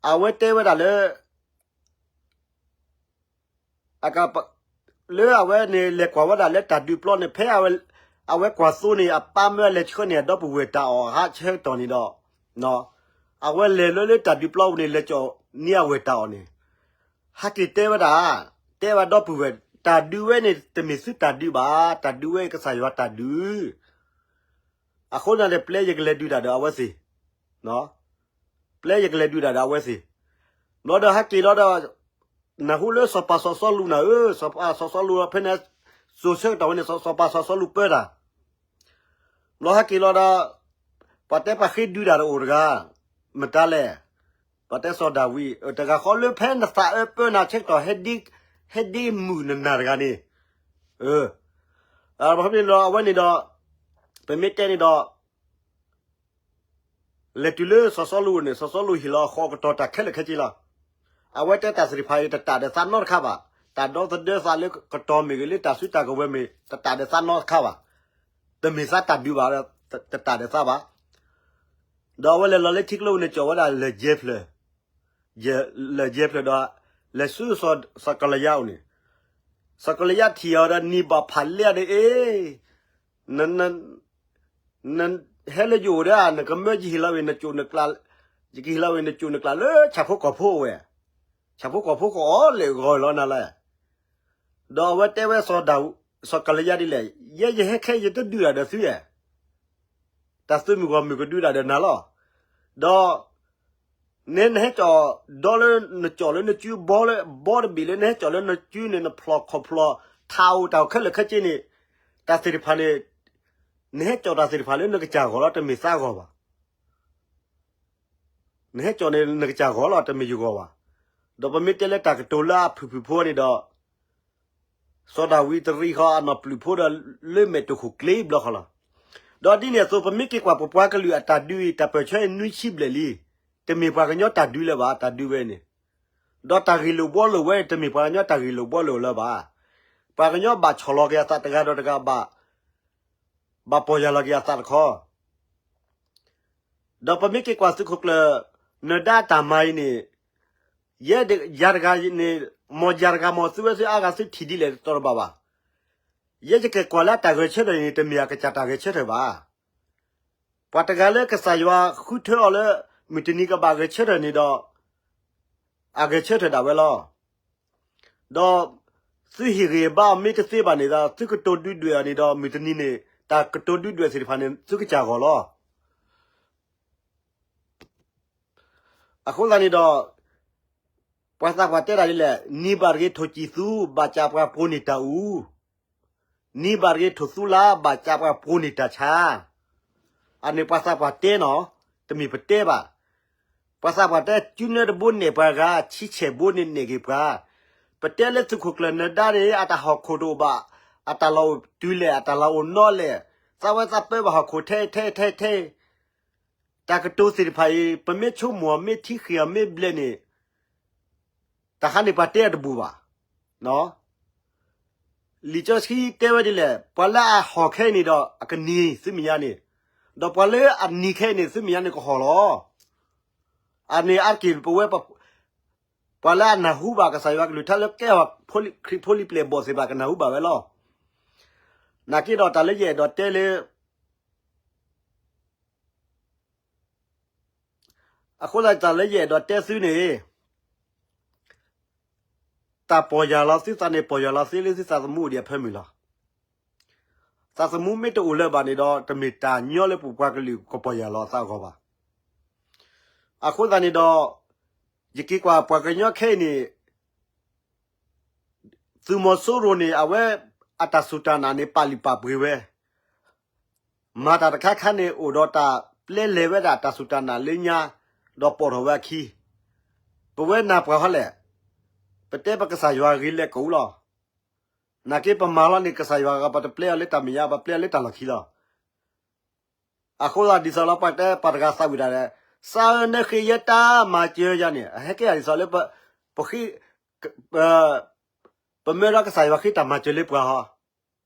အဝဲတဲဝဲဒၣ်လၢ လၢအဝဲန့ၣ် လဲၤကွၢ်ဝဲဒၣ်လၢတၢ်ဒုးပျီန့ၣ် ဖဲအဝဲကွၢ်သိန့ၣ် အပၢ်မၢလဲၤဆှၢန့ၢ်အဒီပုၢ်ဝဲၢ်တၢ်အီၣ်အဟးဆၢကတီၢ်န့ၣ်ဒီး အဝဲလဲၤလၢလၢတၢ်ဒုးပျီပူၤန့ၣ် လဲၤကၠီၣ်န့ၢ်အဝဲၢ်တၢ်အီၣ်န့ၣ် ဟဲက့ၤတဲဝဲဒၣ်, တဲဝဲဒီပုၢ်ဝဲၢ်, တၢ်ဒုးဝဲန့ၣ် တမ့ၢ်သုတၢ်ဒုးဘၣ်, တၢ်ဒုးဝဲကစၢ်ယွၤတၢ်ဒုး အဃိန့ၣ်ဒီး ပျဲယကလဲၤဒုးတၢ်ဒီးအဝဲသ့ၣ်, ပျဲယကလဲၤဒုးတၢ်ဒီးအဝဲသ့ၣ်, ဘျီဒီးဟဲက့ၤလီၤဒီး နၢ်ဟူလၢစီၤပၤစီၤစီလူးနၤဧၢ, စီၤပၤစီၤစီလူးဖဲန့ၣ် စိၤဆၢကတီၢ်ဝဲန့ၣ် စီၤပၤစီၤစီလူးပၢတၢ် ဘျီဟဲက့ၤလီၤဒီး ပှၤတဲပှၤဃ့ဒုးတၢ်တအိၣ်တဂၤ, မတၤလဲၣ်, ပှၤတဲစီၤဒၤဝံး, တဂၤဃီလၢဖဲနသးအၢပၢနၤဆၢကတီၢ် ဟဲဒ့မုၣ်နနၢ်တဂၤန့ၣ်, အ ဘၣ်မနုၤဒီး အဝဲန့ၣ်ဒီး ပမ့ၢ်တဲန့ၣ်ဒီး လဲၤတုၤလၢစီၤစီလူးန့ၣ် စီၤစီလူးဟ့ၣ်လီၤဃီကတီၤတၢ်ခဲလၢာ်ခဲဆ့လီၤ. အဝဲတဲတၢ်သ့ၣ်တဖၣ်အံၤ တတၢ်ဒီးသးနီတခါဘၣ်. တၢ်ဒီသဒၢသးလၢကတီၤမ့ၢ်ဂ့ၤ လၢတၢ်စုတၢ်ကဝဲၤမ့ၢ် တတၢ်ဒီးသးနီတခါဘၣ်. တမ့ၢ်သးတၢ်ဒုးဘၣ်, တတၢ်ဒီးသးဘၣ်. ဒီးအဝဲလဲၤလီၤလၢထံကျိန့ၣ် ကၠီၣ်ဝဲဒၣ်လၢၢ်ယဲၢ်ဖျၢၣ်, လၢၢ်ယဲၢ်ဖျၢၣ်ဒီး လဲၤဆူစီၤကလယါအိၣ်န့ၣ်, စီၤကလယါထံၣ်အီၤဒီး နံၤဘၣ်ဖးလဲၢ်ဒီး အ့ နဟဲလၢယအိၣ်ဒီး နကမၢယဟ့ၣ်လီၤဝဲနကၠိၣ်နကျး, ယကဟ့ၣ်လီၤဝဲနကၠိၣ်နကျးလၢဆၣ်ဖိကီၢ်ဖိအဝဲ, ဆၣ်ဖိကီၢ်ဖိကအီၣ်လဲၣ်ဂီၤလီၤနၤလဲၣ်. ဒီးအဝဲတဲဝဲ စီၤကလယါဒ်လဲၣ်, ယဲယဟဲခဲယတဒုးတၢ်ဒီးသုဧါ, တၢ်သုးမုၢ်ဂီၢ်မုၢ်ကဒုးတၢ်ဒီးနၤလီၤ. ဒီး န နဟဲကၠီၣ်ဒီလၢနကၠိဘီလၢ ဘီတဘ့ၣ်လၢနဟဲကၠီၣ်လၢနကၠိန့ၣ် နဖျိၣ်ခီၣ်ဖျိၣ် ထးအိၣ်တၢ်အိၣ်ခဲလၢာ်ခဲဆ့န့ၣ်, တၢ်သ့ၣ်တဖၣ်န့ၣ် နဟဲကၠီၣ်တၢ်သ့ၣ်တဖၣ်လၢနကစၢ်ဂီၢ်လီၤ, တမ့ၢ်သးဂီၢ်ဘၣ်. နဟဲကၠီၣ်န့ၣ် နကစၢ်ဂီၢ်လီၤ, တမ့ၢ်ယဂီၢ်ဘၣ်. ဒီးပမ့ၢ်တဲလၢတၢ်ကတိၤလၢအဖုၣ်ဖုၣ်ဖိန့ၣ်ဒီး စီၤဒၤဝံးတရံးဃီအနီၢ်ပျုၢ်ဖိဒီး လၢမဲာ်တူၢ်ခိၣ်ကျ့ဘျီဃီလီၤ. ဒီးဒ်န့ၣ်အသိး ပမ့ၢ်က့ၤကွၢ်ပပှၤကလုာ်အတၢ်ဒုးအံၤ တၢ်ပၢၢ်ဆၢအံၤနွံဆံဘျဲၣ်လံ, တမ့ၢ်ပှၤကညီတၢ်ဒုးလၢၤဘၣ်, တၢ်ဒုးဝဲန့ၣ်. ဒီးတၢ်ဂ့ၢ်လိာ်ဘှီလိာ်ဝဲ တမ့ၢ်ပှၤကညီတၢ်ဂ့ၢ်လိာ်ဘှီလိာ်လၢၤဘၣ်. ပှၤကညီဘၣ်ဆီၣ်လီၤက့ၤအသးတဂၤဒီးတဂၤ ဘၣ်ပီၢ်ယၢ်လီၤက့ၤအသးတခီ ဒီးပမ့ၢ်က့ၤကွၢ်သုးခိၣ်ကျၢၢ် နၢၤဒါတၢ်မၤအံၤန့ၣ်, ယဲယၤတဂၤန့ၣ်, မ်ယၤတဂၤ မ်သုဝဲသုအါဂၤသုထံၣ်ဒ်လဲၣ်တတီၤတဘၣ်ဘၣ်. ယဲယက့ၤကွၢ်လၢတၢ်ဂဲၤဆၢထၢၣ်န့ၣ် တမ့ၢ်အကစၢ်တၢ်ဂဲၤဆၢထၢၣ်ဘၣ်. ပှၤတဂၤလၢကစၢ်ယွၤဃုထၢအီၤလၢ မုၢ်တနံၤကဘၣ်ဂဲၤဆၢထၢၣ်န့ၣ်ဒီး အဂဲၤဆၢထၢၣ်ဒၣ်ဝဲလီၤ. ဒီးသုဟ့ၣ်ဂံၢ်ဘါအီၤမ့ၢ်တသ့ဘၣ်န့ၣ်ဒီး သုကတိၤဒုဒွဲၣ်အီၤန့ၣ်ဒီး မုၢ်တနံၤန့ၣ် တၢ်ကတိၤဒုဒွဲၣ်သ့ၣ်တဖၣ်န့ၣ် သုကစၢ်ဂီၢ်လီၤ. အဃိသတးန့ၣ်ဒီး ပှၤသးပှၢ်တဲတၢ်ဒ်လဲၣ်, နံၤဘၣ်တဂ့ၤထိၣ်ကံၢ်သူ ဘၣ်ကးပှၤပိာ်န့ၢ်တၢ်အူ, နံၤဘၣ်တဂ့ၤထိၣ်သူလါ ဘၣ်ကးပှၤပိာ်န့ၢ်တၢ်ဆါ. အန့ၣ်ပှၤသးပှၢ်တဲနီၤ, တမ့ၢ်ပတဲဘၣ်. ပှၤသးပှၢ်တဲ ကၠူနၢတဘိနဲၣ်ပှၤဂၤ ဆံဆဲၣ်ဘိန့ၣ်နဲၣ်က့ၤပှၤ. ပတဲလၢသုးခိၣ်ကျၢၢ်နၢၤဒါန့ၣ် အတၢ်ဟီၣ်ခိၣ်တအိၣ်ဘၣ်, အတၢ်လီၢ်အိၣ်တုၤလဲၣ် အတၢ်လီၢ်အိၣ်နီလဲၣ်, သးဝဲသးပၢဘၣ်ဟီၣ်ခိၣ်ထဲထဲထဲထဲ တၢ်ကတိၤသ့ၣ်တဖၣ်အံၤ ပမ့ၢ်ဆိကမိၣ်အီၤ မ့ၢ်ထံဃ့ၢ်အီၤ မ့ၢ်ဘျဲးန့ၣ် တၢ်ခါန့ၣ်ပှၤတဲအတဘူၣ်ဘၣ်. လံာ်စီဆှံတဲဝဲဒ်လဲၣ်, ပှၤလၢအဟီၣ်ခဲအံၤန့ၣ်ဒီး အကနံၤသုမဲာ်ညါန့ၣ်, ဒီးပှၤလၢအနံၤခဲအံၤန့ၣ် သုမဲာ်ညါန့ၣ်ကဟီၣ်လီၤ. အန့ၣ်အါတက့ၢ်ပဝဲ ပှၤလၢအနၢ်ဟူဘၣ်ကစၢ်ယွၤကလုၢ်ကထါလၢကဲထီၣ်ခရံာ်ဖိလံၤပျဲၢ်ဘီၣ်သ့ၣ်တဖၣ် ကနၢ်ဟူဘၣ်ဝဲလီၤ. နာ်က့ဒီးတၢ်လၢယအဲၣ်ဒိးတဲလၢ အဃိသတးတၢ်လၢယအဲၣ်ဒိးတဲသုန့ၣ်, တၢ်ပီၢ်ယၢ်လီၤသုသးန့ၣ် ပီၢ်ယၢ်လီၤသုလၢသုသးသမူအိၣ်ဒံးအဖၢမုၢ်လီၤ. သးသမူမ့ၢ်တအိၣ်လၢၤဘၣ်န့ၣ်ဒီး တမ့ၢ်တၢ်ညီလၢပပှၤကလုာ်ကပီၢ်ယၢ်လီၤသးအဂီၢ်ဘၣ်. အဃိသတးန့ၣ်ဒီး ယက့ၤကွၢ်ပှၤကညီခဲအံၤန့ၣ် သုးမီၤစိရိၤန့ၣ် အဝဲအတၢ်စူၢ်တၢ်နာ်န့ၣ်ပာ်လုၢ်ပာ်ပှ့ၤဝဲ, မၤတၢ်တခါခါန့ၣ် အိၣ်ဒီးတၢ်ပျဲလဲၤဝဲဒၣ်တၢ်စူၢ်တၢ်နာ်လၢညါ, ဒီးပိာ်ထီၣ်ဝဲအခံ, ပဝဲနၢ်ပှၤဟီလဲၣ်, ပတဲပကစၢ်ယွၤဂ့ၤလဲၤကအိၣ်လီၤ. နာ်က့ပမၤလီၤန့ၣ် ကစၢ်ယွၤဂၤပတပျဲအီၤလၢတၢ်မဲာ်ညါ ပပျဲအီၤလၢတၢ်လီၢ်ခံလီၤ. အဃိသတးဒ်သိးလီၤ ပှၤတဲပှၤတဂၤသးဝံၣ်ဒၣ်လဲၣ်, စးနဃ့ယဲတၢ်မၤစၢၤယၤန့ၣ် အဟဲကဲယၤဒ်သိးလၢ ပဃ့ ပမၢဒီးကစၢ်ယွၤဃ့တၢ်မၤစၢၤလၢပှၤဟီ,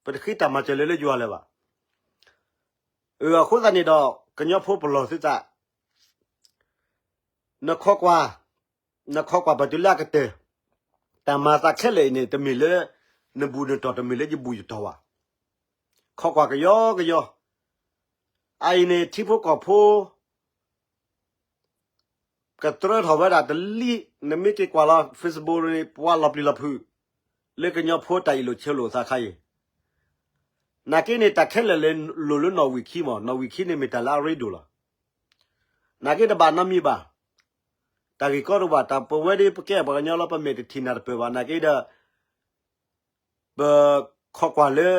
ပတဃ့တၢ်မၤစၢၤလၢလၢယွၤလၢၤဘၣ်. အဃိသတးန့ၣ်ဒီး ကညီဖိပလီၢ်သုသး, နခီကွၢ်, နခီကွၢ်ပတုၤလၢအကတၢၢ်, တၢ်မၤသးခဲလၢာ်အံၤန့ၣ် တမ့ၢ်လၢနဘူၣ်နတီၢ် တမ့ၢ်လၢယဘူၣ်ယတီၢ်ဘၣ်. ခီကွၢ်ကယီကယီ, အအံၤန့ၣ် ထံဖိကီၢ်ဖိ ကတြၢထီၣ်ဝဲဒၣ်တလံ, နမ့ၢ်က့ၤကွၢ်လီၤ Facebook န့ၣ် ပှၤလီၤပျံၤလီၤဖုး လၢကညီဖိတၢ်အ့ၣ်လိာ်ဆၢလိာ်သးခါအံၤ, နာ်က့န့ၣ် တၢ်ခဲလၢာ်လၢလိၤလၢနီၣ်ဝံာ်ခံမး, နီၣ်ဝံာ်ခံန့ၣ်မ့ၢ်တၢ်လၢအရ့ဒိၣ်လီၤ. နာ်က့တဘၣ်နီတမံၤဘၣ်, တၢ်ဂ့ၢ်ကီတအိၣ်ဘၣ်, တၢ်ပဝဲဒၣ်ပကဲပှၤကညီလီၤ ပမဲာ်တထံၣ်နၢ်တပၢၢ်ဘၣ်, နာ်က့ဒီး ပခီကွၢ်လၢ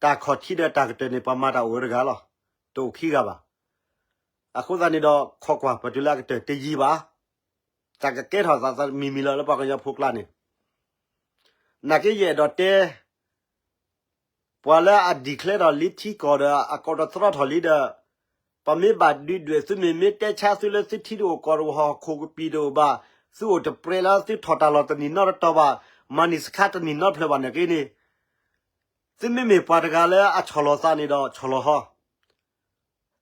တၢ်ခီၣ်ထံးဒီးတၢ်ကတၢၢ်န့ၣ် ပှၤမၤတၢ်အိၣ်ဝဲတဂၤလီၤ, တအိၣ်ခံဂၤဘၣ်. အဃိသတးန့ၣ်ဒီး ခီကွၢ်ပတုၤလၢအကတၢၢ်တယံာ်ဘၣ်, တၢ်ကကဲထီၣ်သးသးမံၤမံၤလီၤလၢပှၤကညီဖိကျါန့ၣ်, နာ်က့ယအဲၣ်ဒိးတဲ ပှၤလၢအ declare ထီၣ်လံထံကီၢ်ဒီး အကိးတတြီထီၣ်လံဒီး ပှၤမ့ၢ်ဘၣ်ဒုးဒွဲၣ်သုမ့ၢ် မ့ၢ်တဲဆါသုလၢသုထံတအိၣ်ကီၢ်တအိၣ် ဟီၣ်ခိၣ်ကပံာ်တအိၣ်ဘၣ်, သုအိၣ်တပြဲးလၢသုထီၣ်တၢ်လီၢ်တနံၣ်နီတတီၤဘၣ်, မၤန့ၢ်စခါတနံၣ်နီတဖျၢၣ်ဘၣ်န့ၣ်က့န့ၣ်, သုမ့မ့ၢ်ပှၤတဂၤလၢအဆီၣ်လီၤသးန့ၣ်ဒီးဆီၣ်လီၤဟီ,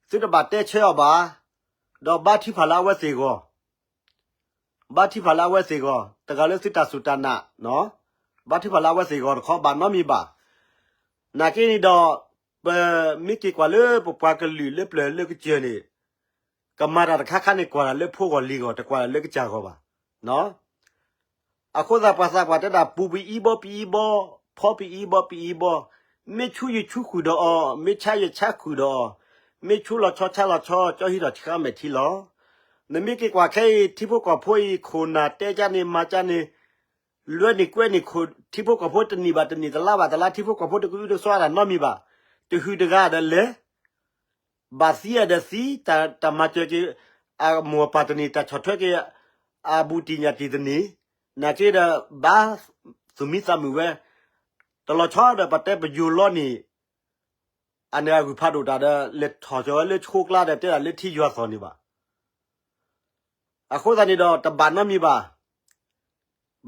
သုတဘၣ်တဲဆၢအီၤဘၣ်, ဒီးဘါထုကဖၣ်လၢအဝဲသ့ၣ်ဂီၢ် ဘါထုကဖၣ်လၢအဝဲသ့ၣ်ဂီၢ်, တဂၤလၢသုတၢ်စူၢ်တၢ်နာ်, ဘါထုကဖၣ်လၢအဝဲသ့ၣ်ဂီၢ်တခီဘၣ်နီတမံၤဘၣ်. နာ်က့န့ၣ်ဒီး ပမ့ၢ်က့ၤကွၢ်လၢပပှၤကလုာ်လၢပျၢၤလၢကစၢၢ်န့ၣ်, ကမၤတၢ်တခါခါန့ၣ် ကွၢ်တၢ်လၢဖိဂီၢ်လံၤဂီၢ် တကွၢ်တၢ်လၢကစၢ်ဂီၢ်ဘၣ်. အဃိသတးပှၤသးပှၢ်တဲဒၣ် ပူၤပအံဘီပအံဘီ, ဖီပအံဘီပအံဘီ, မ့ၢ်ဆူယဆူဃုာ်ဒီးအီၤ, မ့ၢ်ဆါယဆါဃုာ်ဒီးအီၤ, မ့ၢ်ဆူလီၤဆီဆါလီၤဆီ ကၠီဟံးထီၣ်ဆှါမဲာ်ထံလီၤ. နမ့ၢ်က့ၤကွၢ်ခဲအံၤ ထံဖိကီၢ်ဖိအံၤ ခိၣ်နၢ်တဲကၠၢန့ၣ် မၤကၠၢန့ၣ်, လွဲန့ၣ်ကွဲန့ၣ်ခိၣ် ထံဖိကီၢ်ဖိတနံၣ်ဘၣ်တနံၣ် တလါဘၣ်တလါ ထံဖိကီၢ်ဖိတကအုတကစွါတၢ်နီတမံၤဘၣ်. တဟုးတဂၤဒီးလဲၤ ဘၣ်သံအီၤဒီးသံ, တၢ်မၤစၢၤက့ၤ အမိၢ်အပၢ်တနံၣ်, တၢ်ဆီၣ်ထွဲက့ၤ အဘူးတံၢ်ညၣ်တံၢ်တနံၣ်, နာ်က့ဒီးဘါသူၣ်မံသးမုာ်ဝဲ, တလီၤဆီဒီးပတဲပယိၤလီန့ၣ်, အန့ၣ်အဂုၢ်ဖးဒိၣ်တၢ်ဒီး လဲၤထီၣ်ကၠီၤဝဲလၢဆိကျါဒီး တဲဒၣ်လၢထံယွၤသီၣ်န့ၣ်ဘၣ်. အဃိသတးန့ၣ်ဒီးတဘၣ်နီတမံၤဘၣ်.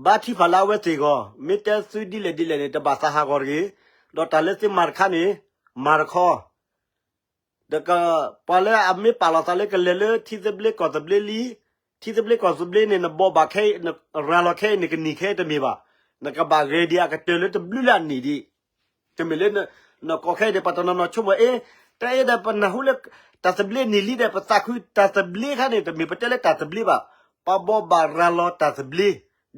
ဘါထုကဖၣ်လၢအဝဲသ့ၣ်ဂီၢ်, မ့ၢ်တဲသုဒ်လဲၣ်ဒ်လဲၣ်န့ၣ် တဘၣ်သးဟးဂီၤတဂ့ၤ, ဒီးတၢ်လၢသုမၤတခါန့ၣ် မၤတခီ, ဒီးပှၤလၢအမ့ၢ်ပာ်လီၤသးလၢကလဲၤလၢထံသဘျ့ကီၢ်သဘျ့လံ, ထံသဘျ့ကီၢ်သဘျ့န့ၣ် နဘိးဘၣ်ခဲအံၤ နရၤလီၤခဲအံၤ နကနံၣ်ခဲအံၤတမ့ၢ်ဘၣ်. နကဘၣ်ဂဲၤဒံးအကတၢၢ်လၢတဘျုးလၢအနံၣ်ဒံး. တမ့ၢ်လၢ နကိးခဲအံၤဒီး ပှၤတနီၤနီၤဆိကမိၣ် အ့, တၢ်အ့ဒီးပနၢ်ဟူလၢ တၢ်သဘျ့နံၣ်လံဒီး ပသးခုတၢ်သဘျ့ခါန့ၣ် တမ့ၢ်ပတဲလၢတၢ်သဘျ့ဘၣ်. ပဘိးဘၣ်ရၤလီၤတၢ်သဘျ့ ဒ်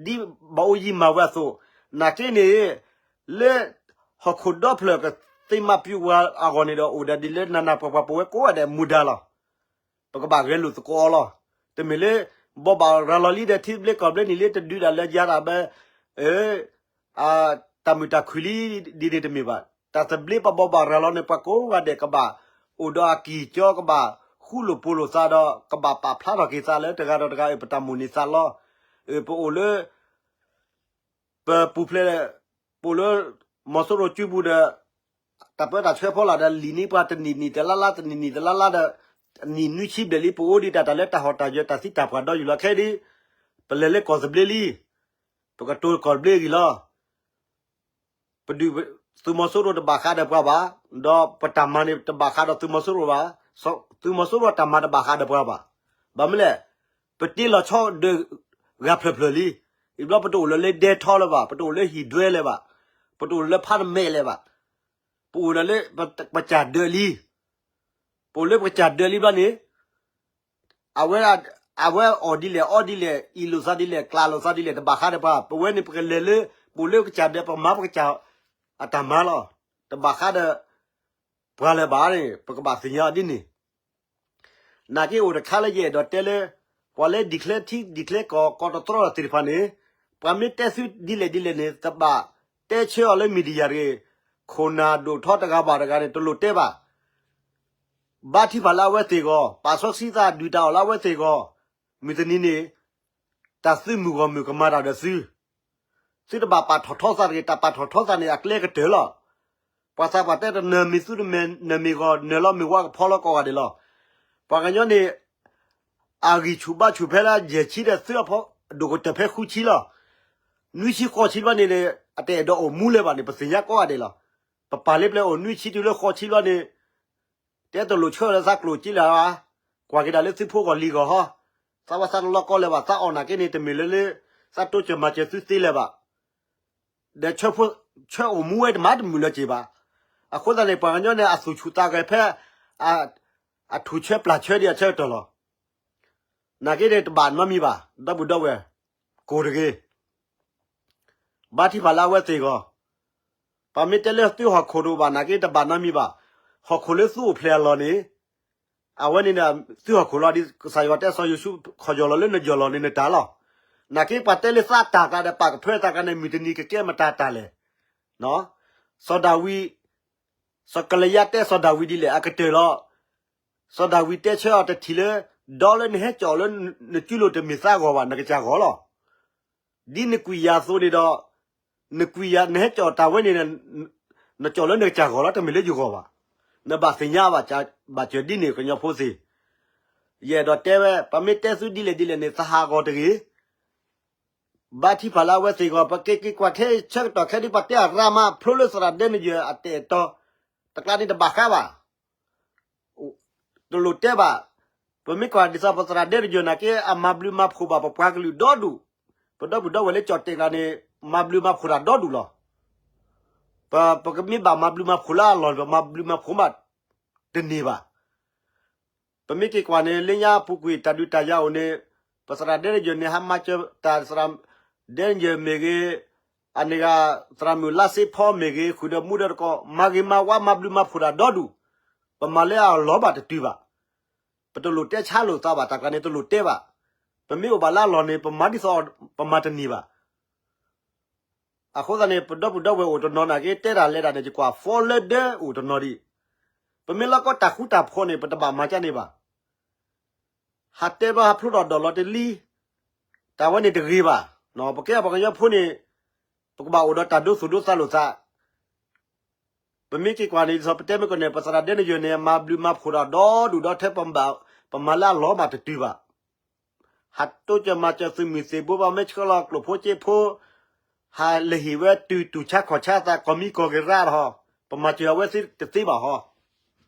ဘၣ်အိၣ်ယံၤမၤဝဲအသိး, နာ်က့န့ၣ် လၢဟီၣ်ခိၣ်ဒီဖျၢၣ်ကသ့မၤပျုၤဝဲအဂီၢ်န့ၣ်ဒီး အိၣ်ဒၣ်ဒ်လၢနၤနၤပှၤပှၤပဝဲကိးဂၤဒဲးမူဒါလီၤ. ပကဘၣ်ဂဲၤလိာ်သကိးအီၤလီၤ. တမ့ၢ်လၢ ဘိးဘၣ်ရၤလီၤလံဒီး ထံသဘျ့ကီၢ်သဘျ့နံၣ်လံ တဒုးဒၣ်လၢယၤတၢ်ဘဲ တၢ်မုာ်တၢ်ခုၣ်လံ ဒ်န့ၣ်တမ့ၢ်ဘၣ်. တၢ်သဘျ့ပဘိးဘၣ်ရၤလီၤန့ၣ် ပှၤကိးဂၤဒဲးကဘၣ် အိၣ်ဒီးအကံၢ်ကၠီ ကဘၣ်ဃူလိာ်ဖိးလိာ်သးဒီး ကဘၣ်ပာ်ဖျါထီၣ်က့ၤသးလၢတဂၤဒီးတဂၤ အၢ ပတၢ်မိၣ်န့ၢ်သးလီၤ. အၢ ပအိၣ်လၢ ပပူၤဖျဲး ပအိၣ်လၢ မီၤစိရိၤစုပူၤဒီး တၢ်ပၢတၢ်ဆှၢဖီလာ်ဒီး လံာ်န့ၢ်ပှၤတနံၣ်နံၣ်တလါလါ တနံၣ်နံၣ်တလါလါဒီး နံၣ်နွံဆံဘျဲၣ်လံ ပအိၣ်ဒံးတၢ်တၢ်လၢတၢ်ဟီၣ်တၢ်ယၢၤ တၢ်သံတၢ်ပှၢ်ဒီယူၢ်လီၤခဲအံၤဒ် ပလဲၤလၢကီၢ်သဘျ့လံ. ပကတိၤကီၢ်သဘျ့အဂ့ၢ်လီၤ. ပဒုး သုးမီၤစိရိၤတဘၣ်ဃးဒီးပှၤဘၣ်, ဒီးပတၢ်မၤန့ၣ်တဘၣ်ဃးဒီးသုးမီၤစိရိၤဘၣ်, သုးမီၤစိရိၤတၢ်မၤတဘၣ်ဃးဒီးပှၤဘၣ်. ဘၣ်မနုၤလဲၣ်, ပတ့လီၤဆီဒီးဂၤဖျၢၣ်ဖျၢၣ်လံ. အံၤဘျီပတအိၣ်လၢလၢဒဲထီလၢၤဘၣ်, ပတအိၣ်လၢဟံၣ်ဒွဲလၢၤဘၣ်, ပတအိၣ်လၢဖးတမဲာ်လၢၤဘၣ်, ပအိၣ်ဒီးလၢပကစၢ်ဒၢးလံ. ပအိၣ်လၢပကစၢ်ဒၢးလံဘျီန့ၣ် အဝဲ အဝဲအီၣ်ဒ်လဲၣ်အီဒ်လဲၣ် အံၣ်လိာ်သးဒ်လဲၣ် ကျၢ်လိာ်သးဒ်လဲၣ် တဘၣ်ဃးဒီးပှၤ, ပဝဲန့ၣ်ပကလဲၤလၢ ပအိၣ်လၢပကစၢ်ဒၢး ပကမၤပကစၢ်အတၢ်မၤလီၤ. တဘၣ်ဃးဒီးပှၤလၢၤဘၣ်န့ၣ် ပကဘၣ်သ့ၣ်ညါအီၤဒ်န့ၣ်. နာ်က့အိၣ်တခါလၢယအဲၣ်ဒိးတဲလၢ ပှၤလၢ declare ထံ declare ကီၢ် ကိးတတြီဒီးသ့ၣ်တဖၣ်န့ၣ် ပှၤမ့ၢ်တဲသုဒ်လဲၣ်ဒ်လဲၣ်န့ၣ် တဘၣ်တဲဆၢအီၤလၢ media တဂ့ၤ, ခိၣ်နၢ်ဒိၣ်ထီတဂၤဘၣ်တဂၤန့ၣ် တလိၣ်တဲဘၣ်. ဘါထုကဖၣ်လၢအဝဲသ့ၣ်အဂီၢ်, ပာ်စီဆှံသးဒုၣ်တၢ်အီၣ်လၢအဝဲသ့ၣ်အဂီၢ်, မုၢ်တနံၤန့ၣ် တၢ်သုးမုၢ်ဂီၢ်မုၢ်ကမၤတၢ်ဒီးသု, သုတဘၣ်ပာ်ထီၣ်ထီသးတဂ့ၤ, တၢ်ပာ်ထီၣ်ထီသးန့ၣ် အကျဲကတၢၢ်လီၤ. ပှၤသးပှၢ်တဲတနၢၤမ့ၢ်သုတမဲာ် နၢၤမ့ၢ်ဂီၢ် နၢၤလီၤမ့ၢ်ဝါကဖီလီၤကိးဂၤဒဲးလီၤ. ပှၤကညီန့ၣ် အဂံၢ်ဆူၣ်ဘါဆူၣ်ဖဲလၢယဲၢ်ဆံဒီးသုအဖီ ဒိၣ်ကတၢၢ်ဖဲဃုဆံလီၤ. နွံဆံဃိးဆံဘျီန့ၣ် အတအဲၣ်ဒိးအိၣ်မူလၢၤဘၣ်န့ၣ် ပသ့ၣ်ညါကိးဂၤဒဲးလီၤ. ပပာ်လၢပျဲၢ်အိၣ်နွံဆံတုၤလၢဃိးဆံဘျီန့ၣ် တဲတလိၣ်ဆှၢလၢသးကျိၣ်စ့လၢၤဘၣ်, ကွၢ်က့ၤဒၣ်လၢသုဖိဂီၢ်လံၤဂီၢ်ဟီ, သးဝဲသးတလီကီလၢၤဘၣ်, သးအီၣ်နာ်က့န့ၣ် တမ့ၢ်လၢလၢ သးတိစၢၤမၤစၢၤသုသ့လၢၤဘၣ်. ဒီးဆၢအိၣ်မူဝဲတမၤတမုာ်လၢၤက့ၤဘၣ်. အဃိသတးန့ၣ် ပှၤကညီန့ၣ် အသူၣ်ဆူၣ်သးဂဲၤဖဲ အထူၣ်ဆၢပျၢ်ဆၢဒံးအဆၢကတီၢ်လီၤ. နာ်က့န့ၣ် တဘၣ်နီတမံၤဘၣ်, ဒီပုၢ်ဒီဝဲၢ်, ကိၢ်တဂ့ၤ ဘါထုကဖၣ်လၢအဝဲသ့ၣ်အဂီၢ်, ပှၤမ့ၢ်တဲလၢသုဟီၣ်ခိၣ်တအိၣ်ဘၣ် နာ်က့တဘၣ်နီတမံၤဘၣ်. ဟီၣ်ခိၣ်လၢသုအိၣ်ဖျဲၣ်အလီၢ်န့ၣ်, အဝဲန့ၣ် သုဟီၣ်ခိၣ်လီၤ. ဒ်ကစၢ်ယွၤတဲစီၤယိၤၡူ ခီၣ်ယီၢ်လီၤလၢနယီၢ်လီၤန့ၣ်နတၢ်လီၤ. နာ်က့ပှၤတဲလၢသးတၢ်သးဒီးပာ်ကဖၢသးကါန့ၣ် မုၢ်တနံၤကကဲမတၤတၢ်လဲၣ်. စီၤဒၤဝံး, စီၤကလံယါတဲစီၤဒၤဝံးဒ်လဲၣ် အကတၢၢ်လီၤ. စီၤဒၤဝံးတဲဆၢအီၤတထံၣ်လၢ ဒီလၢနဟဲကၠီၣ်လၢနစုလိၤတမ့ၢ်သးဂီၢ်ဘၣ် နကစၢ်ဂီၢ်လီၤ. ဒ်နကွံာ်ယၤအသိးန့ၣ်ဒီး, နကွံာ်ယၤ နဟဲကၠီၣ်တၢ်ဝဲန့ၣ် နကၠီၣ်လၢနကစၢ်ဂီၢ်လီၤ တမ့ၢ်လၢယဂီၢ်ဘၣ်. နဘၣ်သ့ၣ်ညါဘၣ်စၢၤဒ်န့ၣ် ကညီဖိသ့ၣ်, ယအဲၣ်ဒိးတဲဝဲ ပမ့ၢ်တဲသုဒ်လဲၣ်ဒ်လဲၣ်န့ၣ် သးဟးဂီၤတဂ့ၤ. ဘါထံဖးလၢအဝဲသ့ၣ်ဂီၢ် ပက့ၤက့ၤကွၢ်ထဲဆၢကတီၢ်ခဲဒ်ပတဲအရါမး ဖျိလၢသရၣ်ဒဲနယၢၢ်အတဲာ်တီၤ, တကျါန့ၣ်တဘၣ်ဃးဘၣ်. တလိၣ်တဲဘၣ်. ပမ့ၢ်ကွၢ်ဒ်သိးပသရၣ်ဒဲနယၢၢ်နာ်က့ အမၤဘျုးမၤဖှိၣ်ဘၣ်ပပှၤကလုာ်ဒီဒူၣ်, ပဒီပုၢ်ဒီဝဲၢ်လၢကၠီၣ်တဲာ်ကျါန့ၣ် မၤဘျုးမၤဖှိၣ်တၢ်ဒီဒူၣ်လီၤ. ပ ပကမ့ၢ်ဘၣ်မၤဘျုးမၤဖှိၣ်လၢအလီၢ်န့ၣ် ပမၤဘျုးမၤဖှိၣ်မးတန့ၢ်ဘၣ်. ပမ့ၢ်က့ၤကွၢ်န့ၣ် လၢညါပူၤကွံာ်တၢ်ဒုးတၢ်ယၤအိၣ်န့ၣ် ပသရၣ်ဒဲနယၢၢ်န့ၣ် ဟးမၤစၢၤတၢ်သရၣ်ဒဲနယၢၢ်မ့ၢ်ဂ့ၤ, အန့ၣ်ဂ့ၤ သရၣ်မုၣ်လါစ့ဖီမ့ၢ်ဂ့ၤ ဃုာ်ဒီးမူဒီးတကိး မၤဂ့ၤမၤဝါမၤဘျုးမၤဖှိၣ်တၢ်ဒီဒူၣ်, ပမၤလၢအလီၢ်ဘၣ်တတုၤဘၣ်. ပတလိၣ်တဲဆါလိာ်သးဘၣ် တၢ်ကျါန့ၣ်တလိၣ်တဲဘၣ်. ပမ့ၢ်အိၣ်ဘၣ်လၢအလီၢ်န့ၣ် ပမၤဒ်သိးပမၤတန့ၢ်ဘၣ်. အဃိသတးန့ၣ် ပဒီပုၢ်ဒီဝဲၢ်အိၣ်တနီၤနာ်က့ တဲတၢ်လဲၤတၢ်န့ၣ် ယကွၢ် follow ဒီးအိၣ်တနီၤဒံး. ပမ့ၢ်လီၤကီတၢ်ဃူတၢ်ဖိးန့ၣ် ပတဘၣ်မၤကၢန့ၣ်ဘၣ်. ဟးတဲဘျီဟးဖျိထီၣ်ဒီးလီၤတလံ, တၢ်ဝဲန့ၣ်တဂ့ၤဘၣ်. ပကဲပှၤကညီဖိန့ၣ် ပကဘၣ်အိၣ်ဒီးတၢ်ဒိသူၣ်ဒိသးလိာ်သး ပမ့ၢ်က့ၤကွၢ်န့ၣ် ဒ်သိးပတဲမ့ၢ်ကီးန့ၣ် ပသရၣ်ဒဲနယၢၢ်န့ၣ် မၤဘျုးမၤဖှိၣ်တၢ်ဒီဒူၣ်ဒီးထဲ ပမၤလၢအလီၢ်ဘၣ်တတုၤဘၣ်. ဟးတိစၢၤမၤစၢၤသုးမုၢ်သ့ၣ်ဘိ ဘၣ်မ့ၢ်ဆှၢလီၤကျိၣ်ဖိစ့ဖိ, ဟးလဲၤဟ့ၣ်ဝဲတုၤတူၢ်ဆါခီၣ်ဆါသး ကီၢ်မံကီၢ်ဂ့ၤရၣ်ဒီး ပမၤစၢၤအဝဲသ့ၣ်တသ့ဘၣ်ဟီ.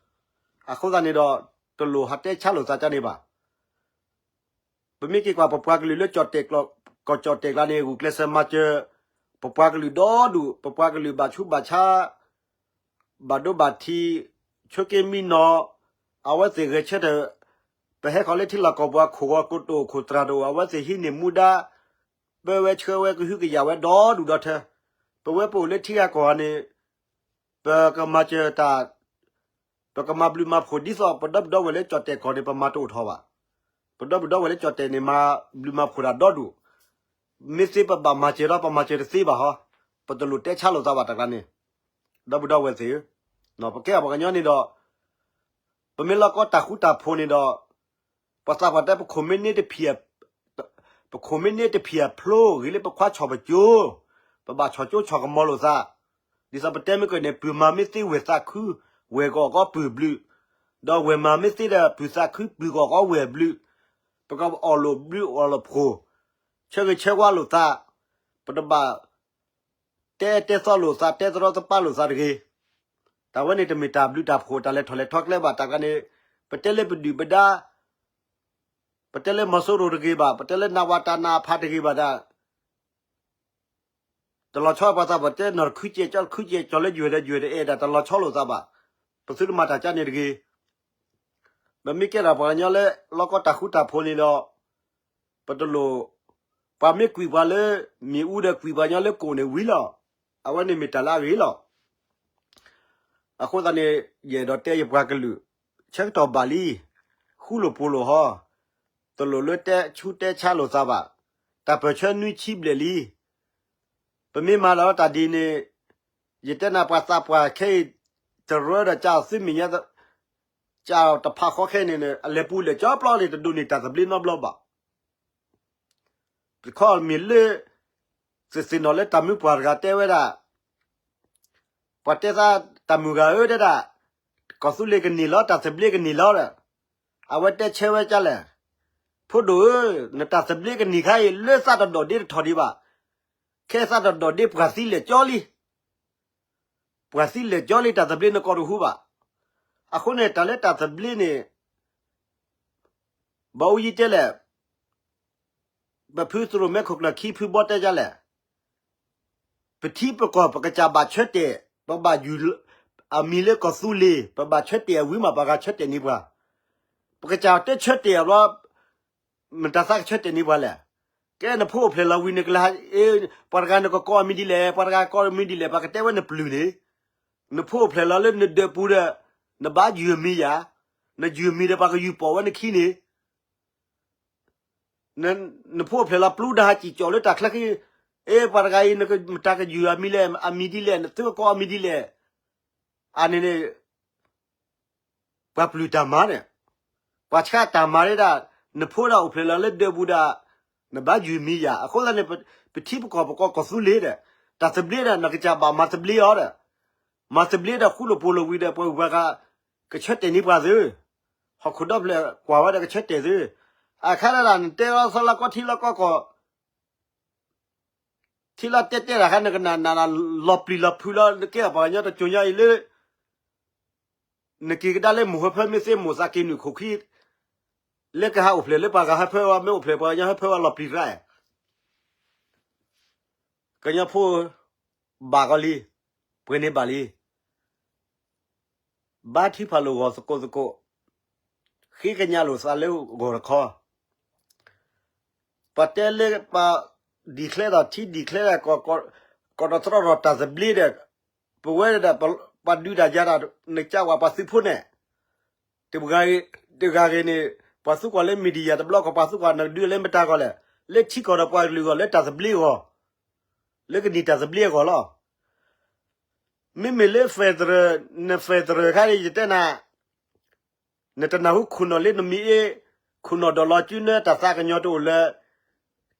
အဃိသတးန့ၣ်ဒီး တလိၣ်ဟးတဲဆါလိာ်သးကန့ၣ်ဘၣ်. ပမ့ၢ်က့ၤကွၢ်ပပှၤကလုာ်လၢကၠီၣ်တဲာ်ကျိာ် ကီၢ်ကၠီၣ်တဲာ်ကျါန့ၣ် ဂုာ်ကျဲးစၢးမၤစၢၤ ပပှၤကလုာ်ဒီဒူၣ် ပပှၤကလုာ်ဘၣ်ဆူးဘၣ်ဆါ ဘၣ်ဒိဘၣ်ထံး ဆိးက့မံနီၤ အဝဲသ့ၣ်ဂဲၤဆၢထၢၣ် ပဟဲဃီၤလၢထံလီၢ်ကီၢ်ပူၤ အခိၣ်ဂီၤကိတိာ်ခိၣ်သရၣ်တအိၣ် အဝဲသ့ၣ်ဟံးန့ၢ်မူဒါ ပၢဝဲဆှၢဝဲကဟုကယာ်ဝဲဒီဒူၣ်ဒီထၢ ပဝဲပအိၣ်လၢထံဂၤကီၢ်ဂၤန့ၣ် ပကမၤစၢၤတၢ် ပကမၤဘျုးမၤဖှိၣ်ဒ်သိး ပဒီပုၢ်ဒီဝဲၢ်လၢကၠီၣ်တဲာ်ကီၢ်န့ၣ် ပမၤတအိၣ်ထီၣ်ဘၣ်. ပဒီပုၢ်ဒီဝဲၢ်လၢကၠီၣ်တဲာ်န့ၣ် မၤဘျုးမၤဖှိၣ်တၢ်ဒီဒူၣ်, မ့ၢ်သ့ပဘၣ်မၤစၢၤဒီး ပမၤစၢၤတသ့ဘၣ်ဟီ, ပတလိၣ်တဲဆါလိာ်သးဘၣ်တၢ်ကျါန့ၣ်, ဒီပုၢ်ဒီဝဲၢ်သ့ၣ်ဧၢ, ပကဲပှၤကညီန့ၣ်ဒီး ပမ့ၢ်လီၤကီတၢ်ဃူတၢ်ဖိးန့ၣ်ဒီး ပသးပှၢ်တဲ ပခိၣ်မ့ၢ်န့ၢ်တဖံးအဖျိ ဂ့ၤလၢပခွါဆီၣ်ပကၠိ, ပဘၣ်ဆီၣ်ကၠိဆီၣ်ကမီၤလိာ်သး, ဒ်သိးပတဲမ့ၢ်ကီးန့ၣ် ပုၢ်မၤမ့ၢ်သ့ဝဲၢ်သးခု, ဝဲၢ်ကအီၣ်ကီးပုၢ်ဘျုး, ဒီးဝဲၢ်မၤမ့ၢ်သ့ဒီး ပုၢ်သးခု ပုၢ်ကအီၣ်ကီးဝဲၢ်ဘျုး, ပကအီၣ်လိာ်ဘျုးအီၣ်လိာ်ဖှိၣ်, ဆၢဂ့ၤဆၢဝါလိာ်သး, ပတဘၣ် တဲတဲသီလိာ်သး တဲသရီသပၢ်လိာ်သးတဂ့ၤ. တၢ်ဝဲန့ၣ်တမ့ၢ်တၢ်ဘျုးတၢ်ဖှိၣ် တၢ်လဲၤထီၣ်လဲၤထီကျဲဘၣ် တၢ်ကျါန့ၣ်, ပတဲလၢပဒုၣ်ပဒါ, ပတဲလၢမီၤစိရိၤတဂ့ၤဘၣ် ပတဲလၢနဝတ နအဖတဂ့ၤဘၣ်ဒၣ်, တလီၤဆီပှၤသးပှၢ်တဲ နီၢ်တခုကဲး ကၠီတခုကဲး ကၠီၤလၢယွဲၢ်ဒီးယွဲၢ်တအဲၣ်ဒၣ် တလီၤဆီလိာ်သးဘၣ်. ပသုတမၤတၢ်ကါန့ၣ်တဂ့ၤ. ပမ့ၢ်ကဲထီၣ်ပှၤကညီလၢ လီၤကီတၢ်ဃူတၢ်ဖိးန့ၣ်ဒီး ပတလိၣ်, ပှၤမ့ၢ်ကွံာ်ပှၤလၢ မ့ၣ်အူဒီးကွံာ်ပှၤကညီလၢကိၣ်န့ၣ်ဝံၤလီၤ. အဝဲန့ၣ်မ့ၢ်တၢ်လၢအဂ့ၤလီၤ. အဃိသတးန့ၣ် ယအဲၣ်ဒိးတဲယပှၤကလုာ်, ဆၢကတီၢ်ဘၣ်လံ, ဃူလိာ်ဖိးလိာ်ဟီ, တလိၣ်လၢတဲဆူတဲဆါလိာ်သးဘၣ်. တၢ်ပၢၢ်ဆၢနွံဆံဘျဲၣ်လံ. ပမ့ၢ်မၤလီၤတၢ်ဒ်န့ၣ်, ယတဲနၤပှၤသးပှၢ်ခဲအံၤ တရၢဒီးကၢ်သုမ့ၢ်ညါ, ကၢ်တဖးဃီခဲအံၤန့ၣ် အလဲၤပူၤလဲၤကၠီပျီန့ၣ် တဒိးန့ၢ်တၢ်သဘျ့နီတဘျီဘၣ်. တခီမ့ၢ်လၢ သ့ၣ်သ့ၣ်နီၣ်လၢတၢ်မုၢ်ပှၢ်တဂၤတဲဝဲဒၣ်, ပှၤတဲသးတၢ်မုၢ်ဂၤဧၢတဲဒၣ်, ကီၢ်သူလ့ၤကန့ၢ်လီၤ တၢ်သဘျ့ကန့ၢ်လီၤဒီး, အဝဲတဲဆၢဝဲကၢ်လဲၣ်, ဖိဒိၣ်ဧၢ, နတၢ်သဘျ့ကန့ၢ်ခါအံၤ လၢသးတဒိးဒ့တထီၣ်ဒံးဘၣ်. ခဲသးတဒိးဒ့ပှၤသံလဲၣ်ကၠီလံ. ပှၤသံလဲၣ်ကၠီလံ တၢ်သဘျ့နကီၢ်တဟူဘၣ်. အဃိန့ၣ် တၢ်လၢတၢ်သဘျ့န့ၣ် ဘၣ်အိယံတဲလဲၣ်, ပဖုသရိၣ်မဲခိၣ်ကျၢၢ်ခံဖုဘီတဲကၢ်လဲၣ်, ပထံပကီၢ်ပကစၢ်ဘၣ်ဆၢတဲာ်, ပဘၣ်ယုၢ်အမံၤလၢကီၢ်သူလ့ၤ, ပဘၣ်ဆၢတဲာ်အဝံၤမး ပှၤဂၤဆၢတဲာ်န့ၢ်ပှၤ, ပကစၢ်တဲဆၢတဲာ်အဘျီ မတၤသးကဆၢတဲာ်န့ၢ်ပှၤလဲၣ်. ကဲနဖိအိၣ်ဖျဲၣ်လီၤဝံၤ နကလဲၤ, ပှၤတဂၤနကကိးအမံၤဒ်လဲၣ်, ပှၤတဂၤကိးအမံၤဒ်လဲၣ်, ပှၤကတဲဝဲနပျုၢ်န့ၣ်, နဖိအိၣ်ဖျဲၣ်လီၤလၢနဒၢးပူၤဒီး, နဘၣ်ယုၢ်အမံၤယၤ, နယုၢ်အမံၤဒီး ပှၤကယုၢ်ပိာ်ဝဲနခံန့ၣ်, နဖိအိၣ်ဖျဲၣ်လီၤပျူတၢ်ဟးစံၣ်ကၠီၣ်လၢတၢ်ချၢခံ, အ့ ပှၤတဂၤအံၤ မတၤကယုၢ်အမံၤလဲၣ်, အမံၤဒ်လဲၣ်, သုကကိးအမံၤဒ်လဲၣ်, အန့ၣ်န့ၣ် ပှၤပျုၢ်တၢ်မၤန့ၣ်, ပှၤဆှၢတၢ်မၤဒၣ်, နဖိဒၣ်အိၣ်ဖျဲၣ်လီၤလၢဒၢးပူၤဒီး, နဘၣ်ယုၢ်မံၤယၤ, အဃိသတးန့ၣ် ပထံပကီၢ်ပကိးကီၢ်သူလ့ၤဒီး, တၢ်သဘျ့ဒီး နကစၢ်ဘၣ်မၤသဘျ့အီၤဒီး, မၤသဘျ့ဒီးဃူလိာ်ဖိးလိာ်ဝံၤဒီး ပှၤဂုၤပှၤဂၤ ကဆၢတဲာ်န့ၢ်ပှၤသု, ဟီၣ်ခိၣ်ဒီဖျၢၣ်ကွၢ်ဝဲဒီးကဆၢတဲာ်သု, အခါဒၣ်နတဲလီၤသီလၢကီၢ်ထံလီၢ်ကီၢ်ကီၢ် ထံလီၤတဲတဲတၢ်ခါ နကနၣ်နၣ်လီၤပျံၤလီၤဖုးလီၤ နကဲအပှၤကညီတကၠိညါအံၤလၢ နက့ၤကဒါလၢမိၢ်ဟၢဖၢမ့ၢ်သ့မိၢ်သးက့ၤနုာ်ခိၣ်ခံ, လၢကဟးအိၣ်ဖျဲၣ်လၢပှၤဂၤဟၢဖၢဝဲ မ့ၢ်အိၣ်ဖျဲၣ်ပှၤကညီဟၢဖၢဝဲလီၤပျံၤရၣ်, ကညီဖိ ဘၣ်ကီးလံ, ပှဲၤန့ၢ်ဘၣ်လံ, ဘါထုကဖၣ်လိာ်ဂီၢ်သကိးသကိး, ဃ့ကညးလိာ်သးလၢဂီၢ်တခီ, ပတဲလၢပ declare ဒီးထံ declare ဒီး ကီးတရီဒီးတၢ်သဘျ့ဒီး ပဝဲဒီး ပှၤဒုးတၢ်ယၤတၢ် နကးဝဲပှၤသုးဖိန့ၣ် တဂၤဂ့ၤ တဂၤဂ့ၤန့ၣ် ပှၤသံကွၢ်လၢ media တဘျီကီး ပှၤသံကွၢ်နကဒုးလၢမတၤဂီၢ်လဲၣ်, လၢထံကီၢ်ဒီးပှၤကလုာ်အဂီၢ် လၢတၢ်သဘျ့အဂီၢ်, လၢကနံၣ်တၢ်သဘျ့အဂီၢ်လီၤ. မ့မ့ၢ်လၢ federal န federal ခါန့ၣ် ယတဲနၤ နတနၢ်ဟူခိၣ်နီၣ်လၢနမံၤအ့ၣ်, ခိၣ်နီၣ်ဒီးလီၤစုနၢတၢ်သးကညီၤတအိၣ်လၢ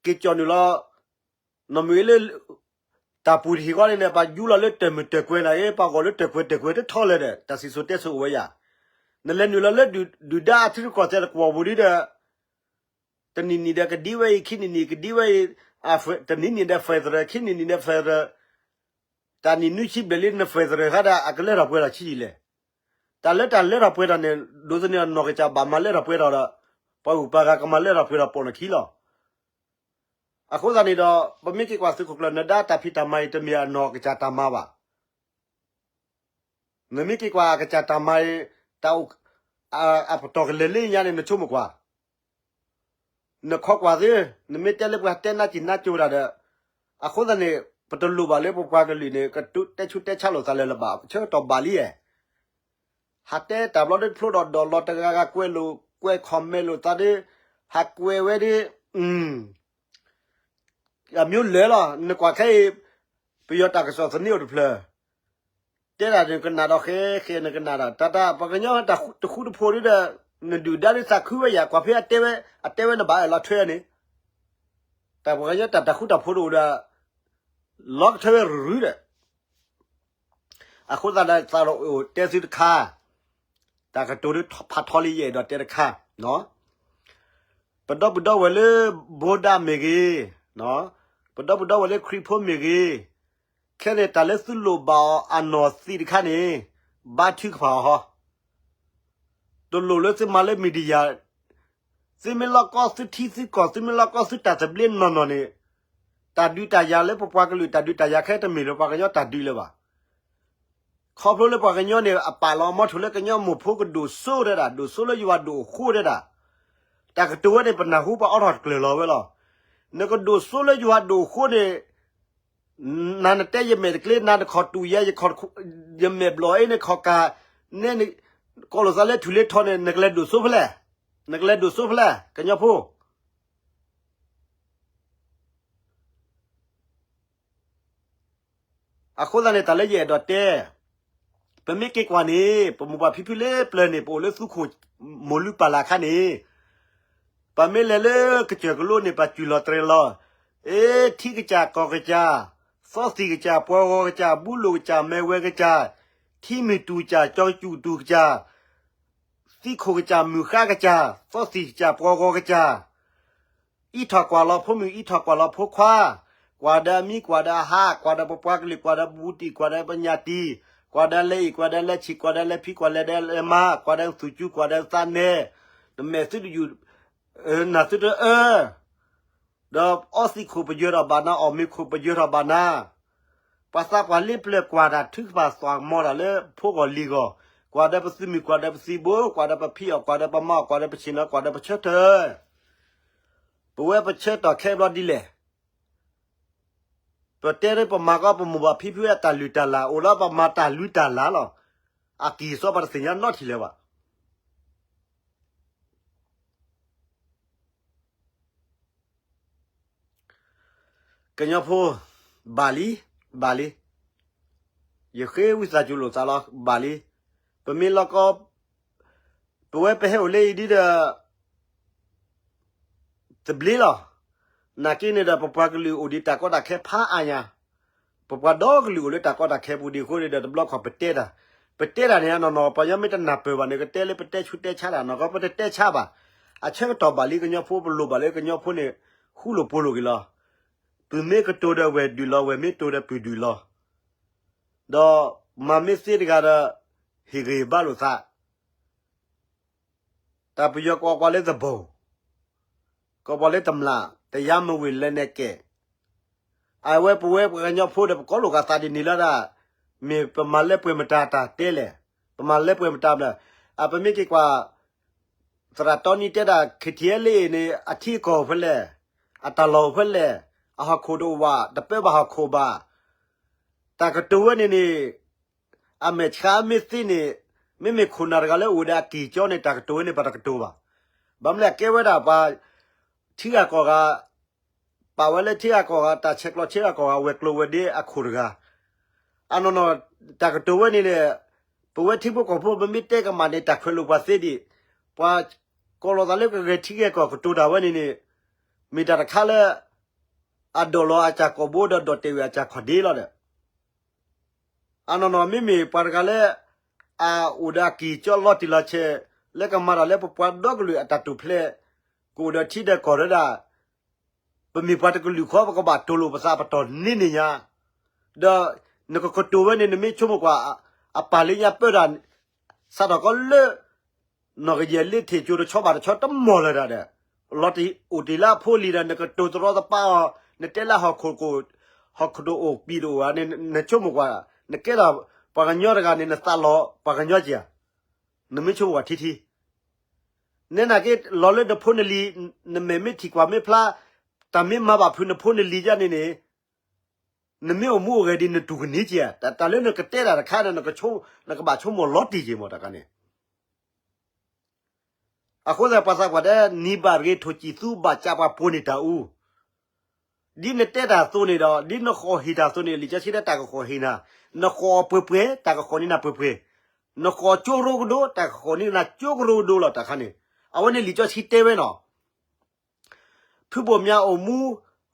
က့ၤကီၤနုာ်လီၤ နီၢ်မ့ၢ်လၢ တၢ်ပူၤတဟံၣ်ဃီန့ၣ် ပှၤယူလီၤလၢတၢ်မုာ်တၢ်ကွဲးနၤအ့ၣ် ပှၤဂီၢ်လၢတၢ်ကွဲးတၢ်ကွဲးတထီလၢၤဒီး တၢ်စံၣ်စိၤတဲစိၤအိၣ်ဝဲယၤ, နလဲၤနုာ်လီၤလၢ ဒုၣ်ဒါအထံရူၢ်ကီၢ်သဲးတကွီၢ်ပူၤဒ်ဒီး တနံၤနံၤဒီးကဒံဝဲအံၤ ခံနံၤနံၤကဒံဝဲအံၤ, တနံၤနံၤဒီး federal ခံနံၤနံၤဒီး federal, တၢ်နံၣ်နွံဆံဘျဲၣ်လံ န federal ခါဒၣ် အကလၢထီၣ်ပှဲၤထီၣ်ဆံးယံာ်လဲၣ်. တၢ်လၢတၢ်လၢထီၣ်ပှဲၤထီၣ်န့ၣ် ဒိးသန့ၤအနီၢ်ကစၢ်ဘၣ်မၤလၢထီၣ်ပှဲၤထီၣ်ဒီး ပှၤဂုၤပှၤဂၤကမၤလၢထီၣ်ပှဲၤထီၣ်ပိာ်နခံလီၤ. အဃိသတးန့ၣ်ဒီး ပမ့ၢ်က့ၤကွၢ်သုးခိၣ်ကျၢၢ် နဒါတၢ်ဖံးတၢ်မၤအံၤ တမ့ၢ်အနီၢ်ကစၢ်တၢ်မၤဘၣ်. နမ့ၢ်က့ၤကွၢ်အကစၢ်တၢ်မၤအံၤ တၢ်အိၣ် အပတီၢ်ကလဲၤလၢညါန့ၣ် နဆိကမိၣ်ကွၢ် နခီကွၢ်သ့, နမ့ၢ်တဲလၢပှၤတဲနါစံၣ်နါကိၤတၢ်ဒီး, အဃိသတးန့ၣ် ပတလိၣ်ဘၣ်လၢပပှၤကလုာ်န့ၣ် ကတဲဆူးတဲဆါလိာ်သးလၢၤလၢၤဘၣ်, ဆၢကတီၢ်ဘၣ်လံဧါ. ဟးတဲတၢ်ဘျီဒ်ဖျိဒီးဒီးလီၤတဂၤဂၤကွဲးလိာ် ကွဲး comment လိာ်သးဒ်, ဟးကွဲးဝဲဒ်, အမျိုးလဲၣ်လီၤ. နကွၢ်ခဲအံၤ ပယီၤတၢ်ကစီၣ်သန့အိၣ်တဖျၢၣ် တဲဒၣ်နကနၣ်ဒီးဃဲဃဲနကနၣ်ဒီး တၢ်တၢ်ပှၤကညီတၢ်ဃူတဖိးဒ်ဒီး နဒုၣ်ဒါဒ်သးခုဝဲယၤ ကွၢ်ဖဲအတဲဝဲ အတဲဝဲနဘၣ်အၢၣ်လီၤထွဲန့ၣ်, တၢ်ပှၤကညီတၢ်တၢ်ဃူတၢ်ဖိးတအိၣ်ဒီး လီၤကထွဲဝဲရုၢ်ရုၢ်ဒီး အဃိသတးဒီးသးအိၣ်တဲသုတခါ, တၢ်ကတိၤဒ်ဖးထီလံယအဲၣ်ဒိးတဲတခါ, ပဒီပုၢ်ဒီဝဲၢ်လၢ ဘိဒၣ်မ့ၢ်ဂ့ၤ, ပဒီပုၢ်ဒီဝဲၢ်လၢခရံာ်ဖိမ့ၢ်ဂ့ၤ, ခဲန့ၣ်တၢ်လၢသုလိၣ်ဘၣ်အီၤအနီၢ်သံးတခါန့ၣ် ဘါထုကဖၣ်အီၤဟီ တလိၣ်လၢသုမၤလၢ media, သုမ့ၢ်လီၢ်ကီသုထံသုကီၢ် သုမ့ၢ်လီၢ်ကီသုတၢ်သဘျ့နီၢ်နီၢ်န့ၣ်, တၢ်ဒုးတၢ်ယၤလၢပပှၤကလုာ်တၢ်ဒုးတၢ်ယၤခဲတမ့ၢ်လၢပှၤကညီတၢ်ဒုးလၢၤဘၣ်. ခီဖျိလၢပှၤကညီန့ၣ် အပာ်လီၤအမီထိၣ်လၢကညီမိၢ်ဖိကဒိၣ်စိတဲဒၣ် ဒိၣ်စိလၢယွၤဒိၣ်အဃိတဲဒၣ်, တၢ်ကတိၤဝဲန့ၣ် ပနၢ်ဟူပအိးထီၣ်တကျၢၤလီၤဝဲလီၤ. နကဒိၣ်စိလၢယွၤဒိၣ်အဃိန့ၣ် နၤနတဲယမဲာ်တကျ့ နၤနခီၣ်တူာ်ယၤ ယမဲာ်ဘျီၣ်အ့န့ၣ်ခီၣ်ကၢ်, နဲနကိးလိာ်သးလၢထူၣ်လၢထီန့ၣ် နကလဲၤဒိၣ်စိဖဲလဲၣ်, နကလဲၤဒိၣ်စိဖဲလဲၣ် ကညီဖိ အဃိသတးန့ၣ် တၢ်လၢယအဲၣ်ဒိးတဲ, ပမ့ၢ်က့ၤကွၢ်န့ၣ် ပမိၢ်ပၢ်ဖံဖုလၢပျၢၤန့ၣ် ပအိၣ်လၢသူခိၣ်မိၢ်လုၢ်ပၢ်လၢ်အခါန့ၣ်, ပမ့ၢ်လဲၤလၢကစၢၢ်ကလိန့ၣ် ပှၤစူၤလီၤတြဲၤလီၤ, အ့ ထံကစၢ်ကီၢ်ကစၢ်, သီသံၣ်ကစၢ် ပှၤဂီၤကစၢ် ဘူလိၣ်ကစၢ် မဲၢ်ဝဲကစၢ်, ထံမုၢ်တူၢ်ကစၢ် ကၠီကၠူၣ်တူၢ်ကစၢ် သံခိၣ်ကစၢ် မုၢ်ဃါကစၢ် သီသံၣ်ကစၢ် ပှၤဂီၤကစၢ်, အံးထီၣ်ကွၢ်လီၤဖိမုၣ် အံးထီၣ်ကွၢ်လီၤဖိခွါ, ကွၢ်ဒီးအမံ ကွၢ်ဒီးအဟါ, ကွၢ်ဒီးပပှၤကလုာ် ကွၢ်ဒီးပဘူးတံၢ် ကွၢ်ဒီးပညၣ်တံၢ်, ကွၢ်ဒီးလဲၤအံၣ် ကွၢ်ဒီးလဲၤဆံး ကွၢ်ဒီးလဲၤဖံး ကွၢ်လဲၤဒီးလဲၤမါ, ကွၢ်ဒီးသူၣ်ကၠူ ကွၢ်ဒီးသးနဲ, နမဲာ်သုတယုၢ် နၤသုတအၢ ဒီးအီသံးခိၣ်ပယၢၤထီၣ်ဘၣ်နၤ အီၣ်မ့ၤခိၣ်ပယၢၤထီၣ်ဘၣ်နၤ, ပှၤသးပှၢ်လ့ပျၢၤကွၢ်တၢ်ထုကဖၣ်သွၣ်မီတၢ်လၢဖိဂီၢ်လံၤဂီၢ်, ကွၢ်ဒီးပသုးမုၢ် ကွၢ်ဒီးပသံဘိ, ကွၢ်ဒီးပဖံးအီၣ် ကွၢ်ဒီးပမၤအီၣ် ကွၢ်ဒီးပဆ့ၣ်နီၤ ကွၢ်ဒီးပဆၢထၢၣ်, ပဝဲပဆၢထၢၣ်ခဲဘျီဒ်လဲၣ် ပတဲဒ်ပမၤကီးပမိၢ်ပၢ်ဖံဖုအတၢ်လုၢ်တၢ်လၢ် အိၣ်လၢပမၤတၢ်လုၢ်တၢ်လၢ်လီၤ. အကံၢ်အစီပှၤတသ့ၣ်ညါနီတထံၣ်လၢၤဘၣ်. ကညီဖိ, ဘၣ်လံ, ဘၣ်လံ, ယဃ့ဝံသးစူၤလိာ်သးလီၤ, ဘၣ်လံ, ပမ့ၢ်လီၢ်ကီ, ပဝဲပဟဲအိၣ်လၢအံၤဒ်ဒီး သဘျ့လီၤ. နာ်က့န့ၣ်ဒီး ပပှၤကလုာ်အိၣ်ဒံးတၢ်ကီတၢ်ခဲဖးအါညါ, ပ ပပှၤဒီကလုာ်အိၣ်လၢတၢ်ကီတၢ်ခဲပူၤဒံးအဃိန့ၣ်ဒီး တဘျီခီပတဲတၢ်, ပတဲတၢ်န့ၣ် အနီၢ်နီၢ် ပှၤကညီမ့ၢ်တနၢ်ပၢၢ်ဘၣ်န့ၣ် ကတဲလၢပတဲဆူးတဲဆါတၢ်နီၢ်ကီၢ် ပတတဲဆါဘၣ်. အဆၢကတီၢ်ဘၣ်လံ ကညီဖိ ပလိၣ်ဘၣ်လၢကညီဖိန့ၣ် ဃူလိာ်ဖိးလိာ်က့ၤလီၤ. ပုၢ်မ့ၢ်ကတိၤဒီးဝဲၢ်ဒုးလီၤ, ဝဲၢ်မ့ၢ်တိၤဒီးပုၢ်ဒုးလီၤ. ဒီးမၤမ့ၢ်သ့တဂၤဒီး ဟ့ၣ်ဂ့ၤဘါလိာ်သး တၢ်ပယီၤကိးပှၤလၢသဘိၣ်, ကိးပှၤလၢတမျၢ်, တရားမဝင်လက်နက်ကိုင်. အဝဲပဝဲပှၤကညီဖိဒီး ပကိးလိာ်က့ၤသးဒ်န့ၣ်လီၤဒၣ်, မ့ၢ်ပမၤလၢပှဲၤမတၤတၢ်တဲလဲၣ်, ပမၤလၢပှဲၤမတၤဘျီ, အပမ့ၢ်က့ၤကွၢ် သရၣ်တီနံတဲဒၣ် ခ့ထံအဲလ့ၣ်န့ၣ် အထံအကီၢ်အိၣ်ဖဲလဲၣ်, အတၢ်လီၢ်အိၣ်ဖဲလဲၣ်, အဟီၣ်ခိၣ်တအိၣ်ဘၣ်, တပၢဘၣ်ဟီၣ်ခိၣ်ဘၣ်. တၢ်ကတိၤဝဲန့ၣ်န့ၣ် အမဲာ်ဆှးမ့ၢ်သ့န့ၣ် မ့မ့ၢ်ခိၣ်နၢ်တဂၤလၢအိၣ်ဒီးအက့ၢ်ကၠီန့ၣ် တၢ်ကတိၤဝဲန့ၣ် ပတကတိၤဘၣ်. ဘၣ်မနုၤလဲၣ် အကဲဝဲဒၣ်ပှၤ ထံဂၤကီၢ်ဂၤ, ပာ်ဝဲလၢထံဂၤကီၢ်ဂၤ တၢ်ဆဲးကျိးထံဂၤကီၢ်ဂၤ ဝဲၤကျိၤဝဲၤဒ့အခိၣ်တဂၤ. အနီၢ်နီၢ် တၢ်ကတိၤဝဲန့ၣ်န့ၣ် ပဝဲထံဖိကီၢ်ဖိ ပမ့ၢ်တဲကမၣ်န့ၣ် တၢ်ခွဲးလိာ်ပှၤသ့ဒံး, ပှၤကိးလီၤသးလၢကဂဲၤထံဂဲၤကီၢ်ကတိၤတၢ်ဝဲန့ၣ်န့ၣ် မ့ၢ်တၢ်တခါလၢ အဒိးလီၤအစၢ်ကိာ်ဘိဒီးဒိးတဲာ်ဝဲအစၢ်ခီၣ်ဒ့လီၤဒီး အနီၢ်နီၢ်မ့မ့ၢ်ပှၤတဂၤလၢ အအိၣ်ဒီးအက့ၢ်ကၠီလီၤတံၢ်လီၤဆဲး လၢကမၤတၢ်လၢပပှၤဒီကလုာ်အတၢ်တိာ်ဖျဲး ကအိၣ်ဒီးထံဒီးကီၢ်ဒီးဒၣ် ပမ့ၢ်ပှၤတကလုာ်ဃီ ပကဘၣ်တိၢ်လိာ်ပသးပတီၢ်န့ၢ်န့ၣ်ညါ ဒီးနကကတိၤဝဲန့ၣ် နမ့ၢ်ဆိကမိၣ်ကွၢ် အပၢ်လၢညါပၢတၢ် စးထီၣ်ကီးလၢ နီၢ်ကယဲၢ်လ့ထံၣ်ကၠိတဆီဘၣ်တဆီတမီၢ်လၢၤတၢ်ဒီး လီၤတံၢ်အိၣ်တ့ၢ်လၢအဖိလံၤဒီး နကတိၤတရီတပါအီၤ နတဲလၢဟီၣ်ခိၣ်ကိၣ် ဟီၣ်ခိၣ်တအိၣ်ပံၤတအိၣ်ဧါန့ၣ် နဆိကမိၣ်ကွၢ် နကဲထီၣ်ပှၤကညီတဂၤန့ၣ် နသးလီၤပှၤကညီက့ၤဧါ နမ့ၢ်ဆိကမိၣ်ကွၢ်ထံထံ နဲနာ်က့ လီၤလၢနဖိနလံၤ နမဲာ်မ့ၢ်ထံၣ်ကွၢ်မ့ၢ်ဖျါ တၢ်မ့ၢ်မၤဘၣ်ဖုးနဖိနလံၤယါန့ၣ်န့ၣ် နမ့ၢ်အိၣ်မူအိၣ်ဂဲၤဒ်နတူၢ်ကန့ၢ်က့ၤဧါ တၢ်လၢနကတဲတၢ်တခါဒီး နကဘၣ်ဆိကမိၣ်လီၤတံၢ်က့ၤမ့ၢ်တခါန့ၣ် အဃိသတးပှၤသးပှၢ်တဲ နံၤဘၣ်တဂ့ၤ ထိၣ်ကံၢ်သူ ဘၣ်ကးပှၤပိာ်န့ၢ်တၢ်အူ ဒ်နတဲတၢ်အသိးန့ၣ်ဒီး ဒ်နဃီၣ်ဟ့ၣ်တၢ်အသိးန့ၣ် လံာ်စီဆှံတဲတၢ်ကဃီၣ်ဟ့ၣ်နၤ, နဃီၣ်အီၤပှဲၤပှဲၤ တၢ်ကဃီၣ်န့ၢ်နၤပှဲၤပှဲၤ, နဃီၣ်ကၠိကရိကဒိ တၢ်ကဃီၣ်န့ၢ်နၤကၠိကရိကဒိလီၤ တၢ်ခါန့ၣ်, အဝဲန့ၣ်လံာ်စီဆှံတဲဝဲနီၤ ဖုဘိၣ်မၠးအိၣ်မူ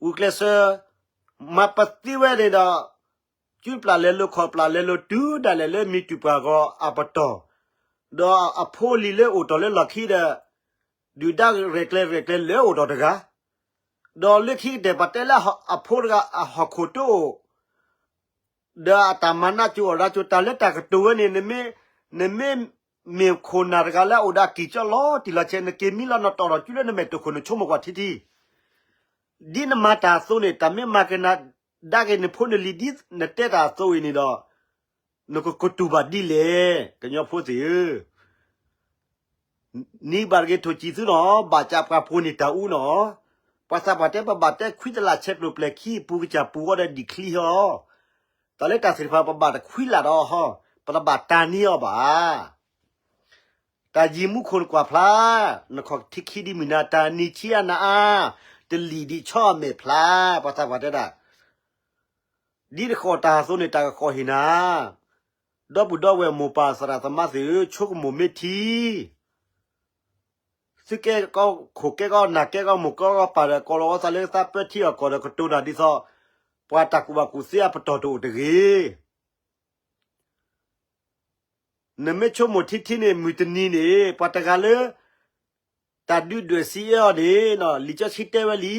ဂုာ်ကျဲးစၢး မၤပသံဝဲန့ၣ်ဒီး စုပျၢ်လဲၤလိာ်ခီၣ်ပျၢ်လဲၤလိာ်တုၤဒၣ်လဲာ်လၢမံၤတူၢ်ပှၢ်ဂီၤအပတီၢ်, ဒီးအဖိအလံၤလၢအိၣ်တီၢ်လၢလီၢ်ခံဒီး ဒုၣ်ဒါရဲၣ်ကျဲၤရဲၣ်ကျဲၤလၢအိၣ်တီၢ်တဂၤ, ဒီးလၢခံကတၢၢ်ပှၤတဲလၢအဖိတဂၤအဟီၣ်ခိၣ်တအိၣ် ဒီးအတၢ်မၤနးကၠိအီၣ်ဒၣ်ကၠိ တၢ်လၢတၢ်ကတိၤဝဲန့ၣ် နမ့ၢ် နမ့ၢ်မ့ၢ်ခိၣ်နၢ်တဂၤလၢအအိၣ်ဒီးအကံၢ်ကၠီလီၤတံၢ်လီၤဆဲး နက့ၤမံလီၤနတီၢ်ထီၣ်ကၠူလၢနမဲာ်တိၢ်ခိၣ် နဆိကမိၣ်ကွၢ်ထံထံ ဒ်နမၤတၢ်အသိးန့ၣ် တၢ်မ့ၢ်မၤကနၣ်ဒၣ်က့ၤနဖိနလံၤဒ်နတဲတၢ်အသိးအံၤန့ၣ်ဒီး နကကတိၤဘၣ်ဒ်လဲၣ် ကညီဖိသ့ၣ်ဧၢ နံၤဘၣ်တဂ့ၤ ထိၣ်ကံၢ်သူနီၤ ဘၣ်ကးပှၤပိာ်န့ၢ်တၢ်အူနီၤ, ပှၤသးပှၢ်တဲပဘၣ်တဲခွံတလၢ်ဆဲးကျိးပျဲၢ်ခံ ပူၤကစၢ်ပူၤဂီၢ်ဒီးဒံၣ်ချံဟီ, တၢ်လၢတၢ်သ့ၣ်တဖၣ်ပဘၣ်တခွံလၢ်ဒီးဟီ, ပတဘၣ်တၢ်န့ၢ်အီၤဘၣ်. တၢ်ယံၤမူခိၣ်နကွၢ်ဖျါ, နခီၣ်ထံးခံဒ်မုၢ်နၤ တၢ်နံၤဆံးအနၤအါ, တလံာ်ဒံးဆီအမဲာ်ဖျါ, ပှၤသးပှၢ်တဲဒၣ် ဒ်နဃီၣ်တၢ်အသိးန့ၣ် တၢ်ကဃီၣ်ဟ့ၣ်နၤ, ဒီပုၢ်ဒီဝဲၢ်မိၢ်ပၢ်သရၣ်သမါသ့ၣ်ဧၢ ဆိကမိၣ်မ့ၢ်ထံ သုကဲကီၢ်ခိၣ်ကဲကီၢ်နၢ် ကဲကီၢ်မိၢ်ကီၢ်ပၢ်ဒီး ကိးလီၤအသးလၢသးပၢထံအီၣ်ကီၢ်ဒီး ကတိၤတၢ်ဒ်သိး ပှၤတၢ်ကူၣ်ဘၣ်ကူၣ်သ့အပတီၢ်တအိၣ်တဂ့ၤ. နမ့ၢ်ဆိကမိၣ်ထံထံန့ၣ် မုၢ်တနံၤန့ၣ် ပှၤတဂၤလၢ တၢ်ဒုးဒွဲၣ်စံးအၢအီၤန့ၣ် လံာ်စီဆှံတဲဝဲလံ.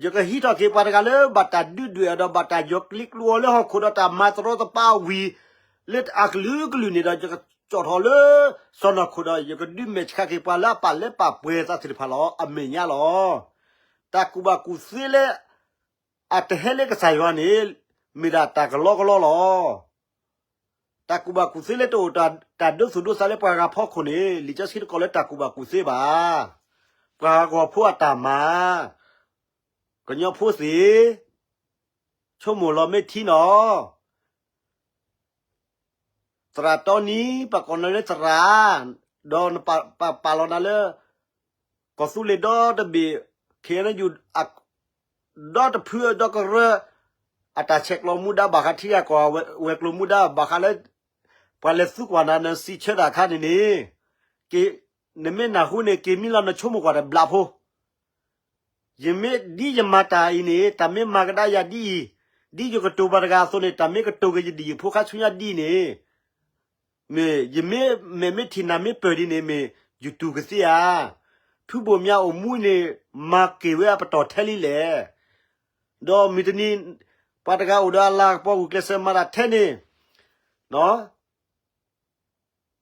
ယကဟံးထီၣ်က့ၤပှၤတဂၤလၢ ဘၣ်တၢ်ဒုးဒွဲၣ်အီၤဒီး ဘၣ်တၢ်ယီၤကျံးကျိအီၤလၢဟီၣ်ခိၣ်ဒီး တၢ်မၤတရီတပါဝံၤ လၢအကလုာ်ကလုာ်န့ၣ်ဒီး ယကကၠီၣ်ထီၣ်လၢ စီၢ်နီၤခိၣ်ဒီး ယကဒုးမဲာ်ဆှးက့ၤပှၤလၢအပာ်လၢပာ်ပှဲၤသးသ့ၣ်တဖၣ်လီၤ. အမဲာ်ညါလီၤ. တၢ်ကူၣ်ဘၣ်ကူၣ်သ့လၢ အတဟဲလၢကစၢ်ယွၤန့ၣ် မ့ၢ်ဒၣ်တၢ်ကလီကလီလီၤ. တၢ်ကူၣ်ဘၣ်ကူၣ်သ့လၢတအိၣ်တၢ်ဒိသူၣ်ဒိသးလၢပှၤဂၤဖီခိၣ်န့ၣ် လံာ်စီဆှံတကိးလၢတၢ်ကူၣ်ဘၣ်ကူၣ်သ့ဘၣ်. ပှၤဂီၤဖိအတၢ်မၤ, ကညီဖိသ့ၣ်, ဆိကမိၣ်လီၤမ့ၢ်ထံနီၤ သရၣ်တီနံ ပကိးနၤလၢသရၣ်, ဒီးပပာ်လီၤနၤလၢ ကီၢ်သူလ့ၤဒီတဘ့ၣ်, ခ့ၣ်အဲၣ်ယူၣ် ဒီတဖုဒီကရၢ, အတၢ်ဆဲးကျိးမူဒါဘၣ်ဃးထံဂၤကီၢ်ဂၤ ဝဲၤကျိၤမူဒါဘၣ်ဃးလၢ ပှၤလဲၤသံကွၢ်နၤ နစံးဆၢတၢ်အခါန့ၣ်န့ၣ်, နမ့ၢ်နၢ်ဟူန့ၣ် က့ၤမံလီၤနဆိကမိၣ်ကွၢ်တဘျီဖိ ယမ့ၢ်ဒ်ယမၤတၢ်အံၤန့ၣ် တၢ်မ့ၢ်မၤကဒါယၤဒ်အံၤ, ဒ်ယကတိၤဘၣ်တဂၤအသိးန့ၣ် တၢ်မ့ၢ်ကတိၤက့ၤယဒံၣ်ယဖိခါဆူညါဒ်န့ၣ်, မ့ၢ်ယမ့ၢ်မဲာ်မ့ၢ်ထံၣ်နၤမ့ၢ်ပၢၢ်ဒ်န့ၣ် မ့ၢ်ယတူၢ်ကသ့ဧါ. ဖုဘိၣ်မၠးအိၣ်မူန့ၣ် မၤက့ၤဝဲအပတီၢ်ထဲလံလဲၣ်. ဒီးမုၢ်တနံၤ ပှၤတဂၤအိၣ်ဒီးအလၤကပီၤဂုာ်ကျဲးစၢးမၤတၢ်ထဲန့ၣ်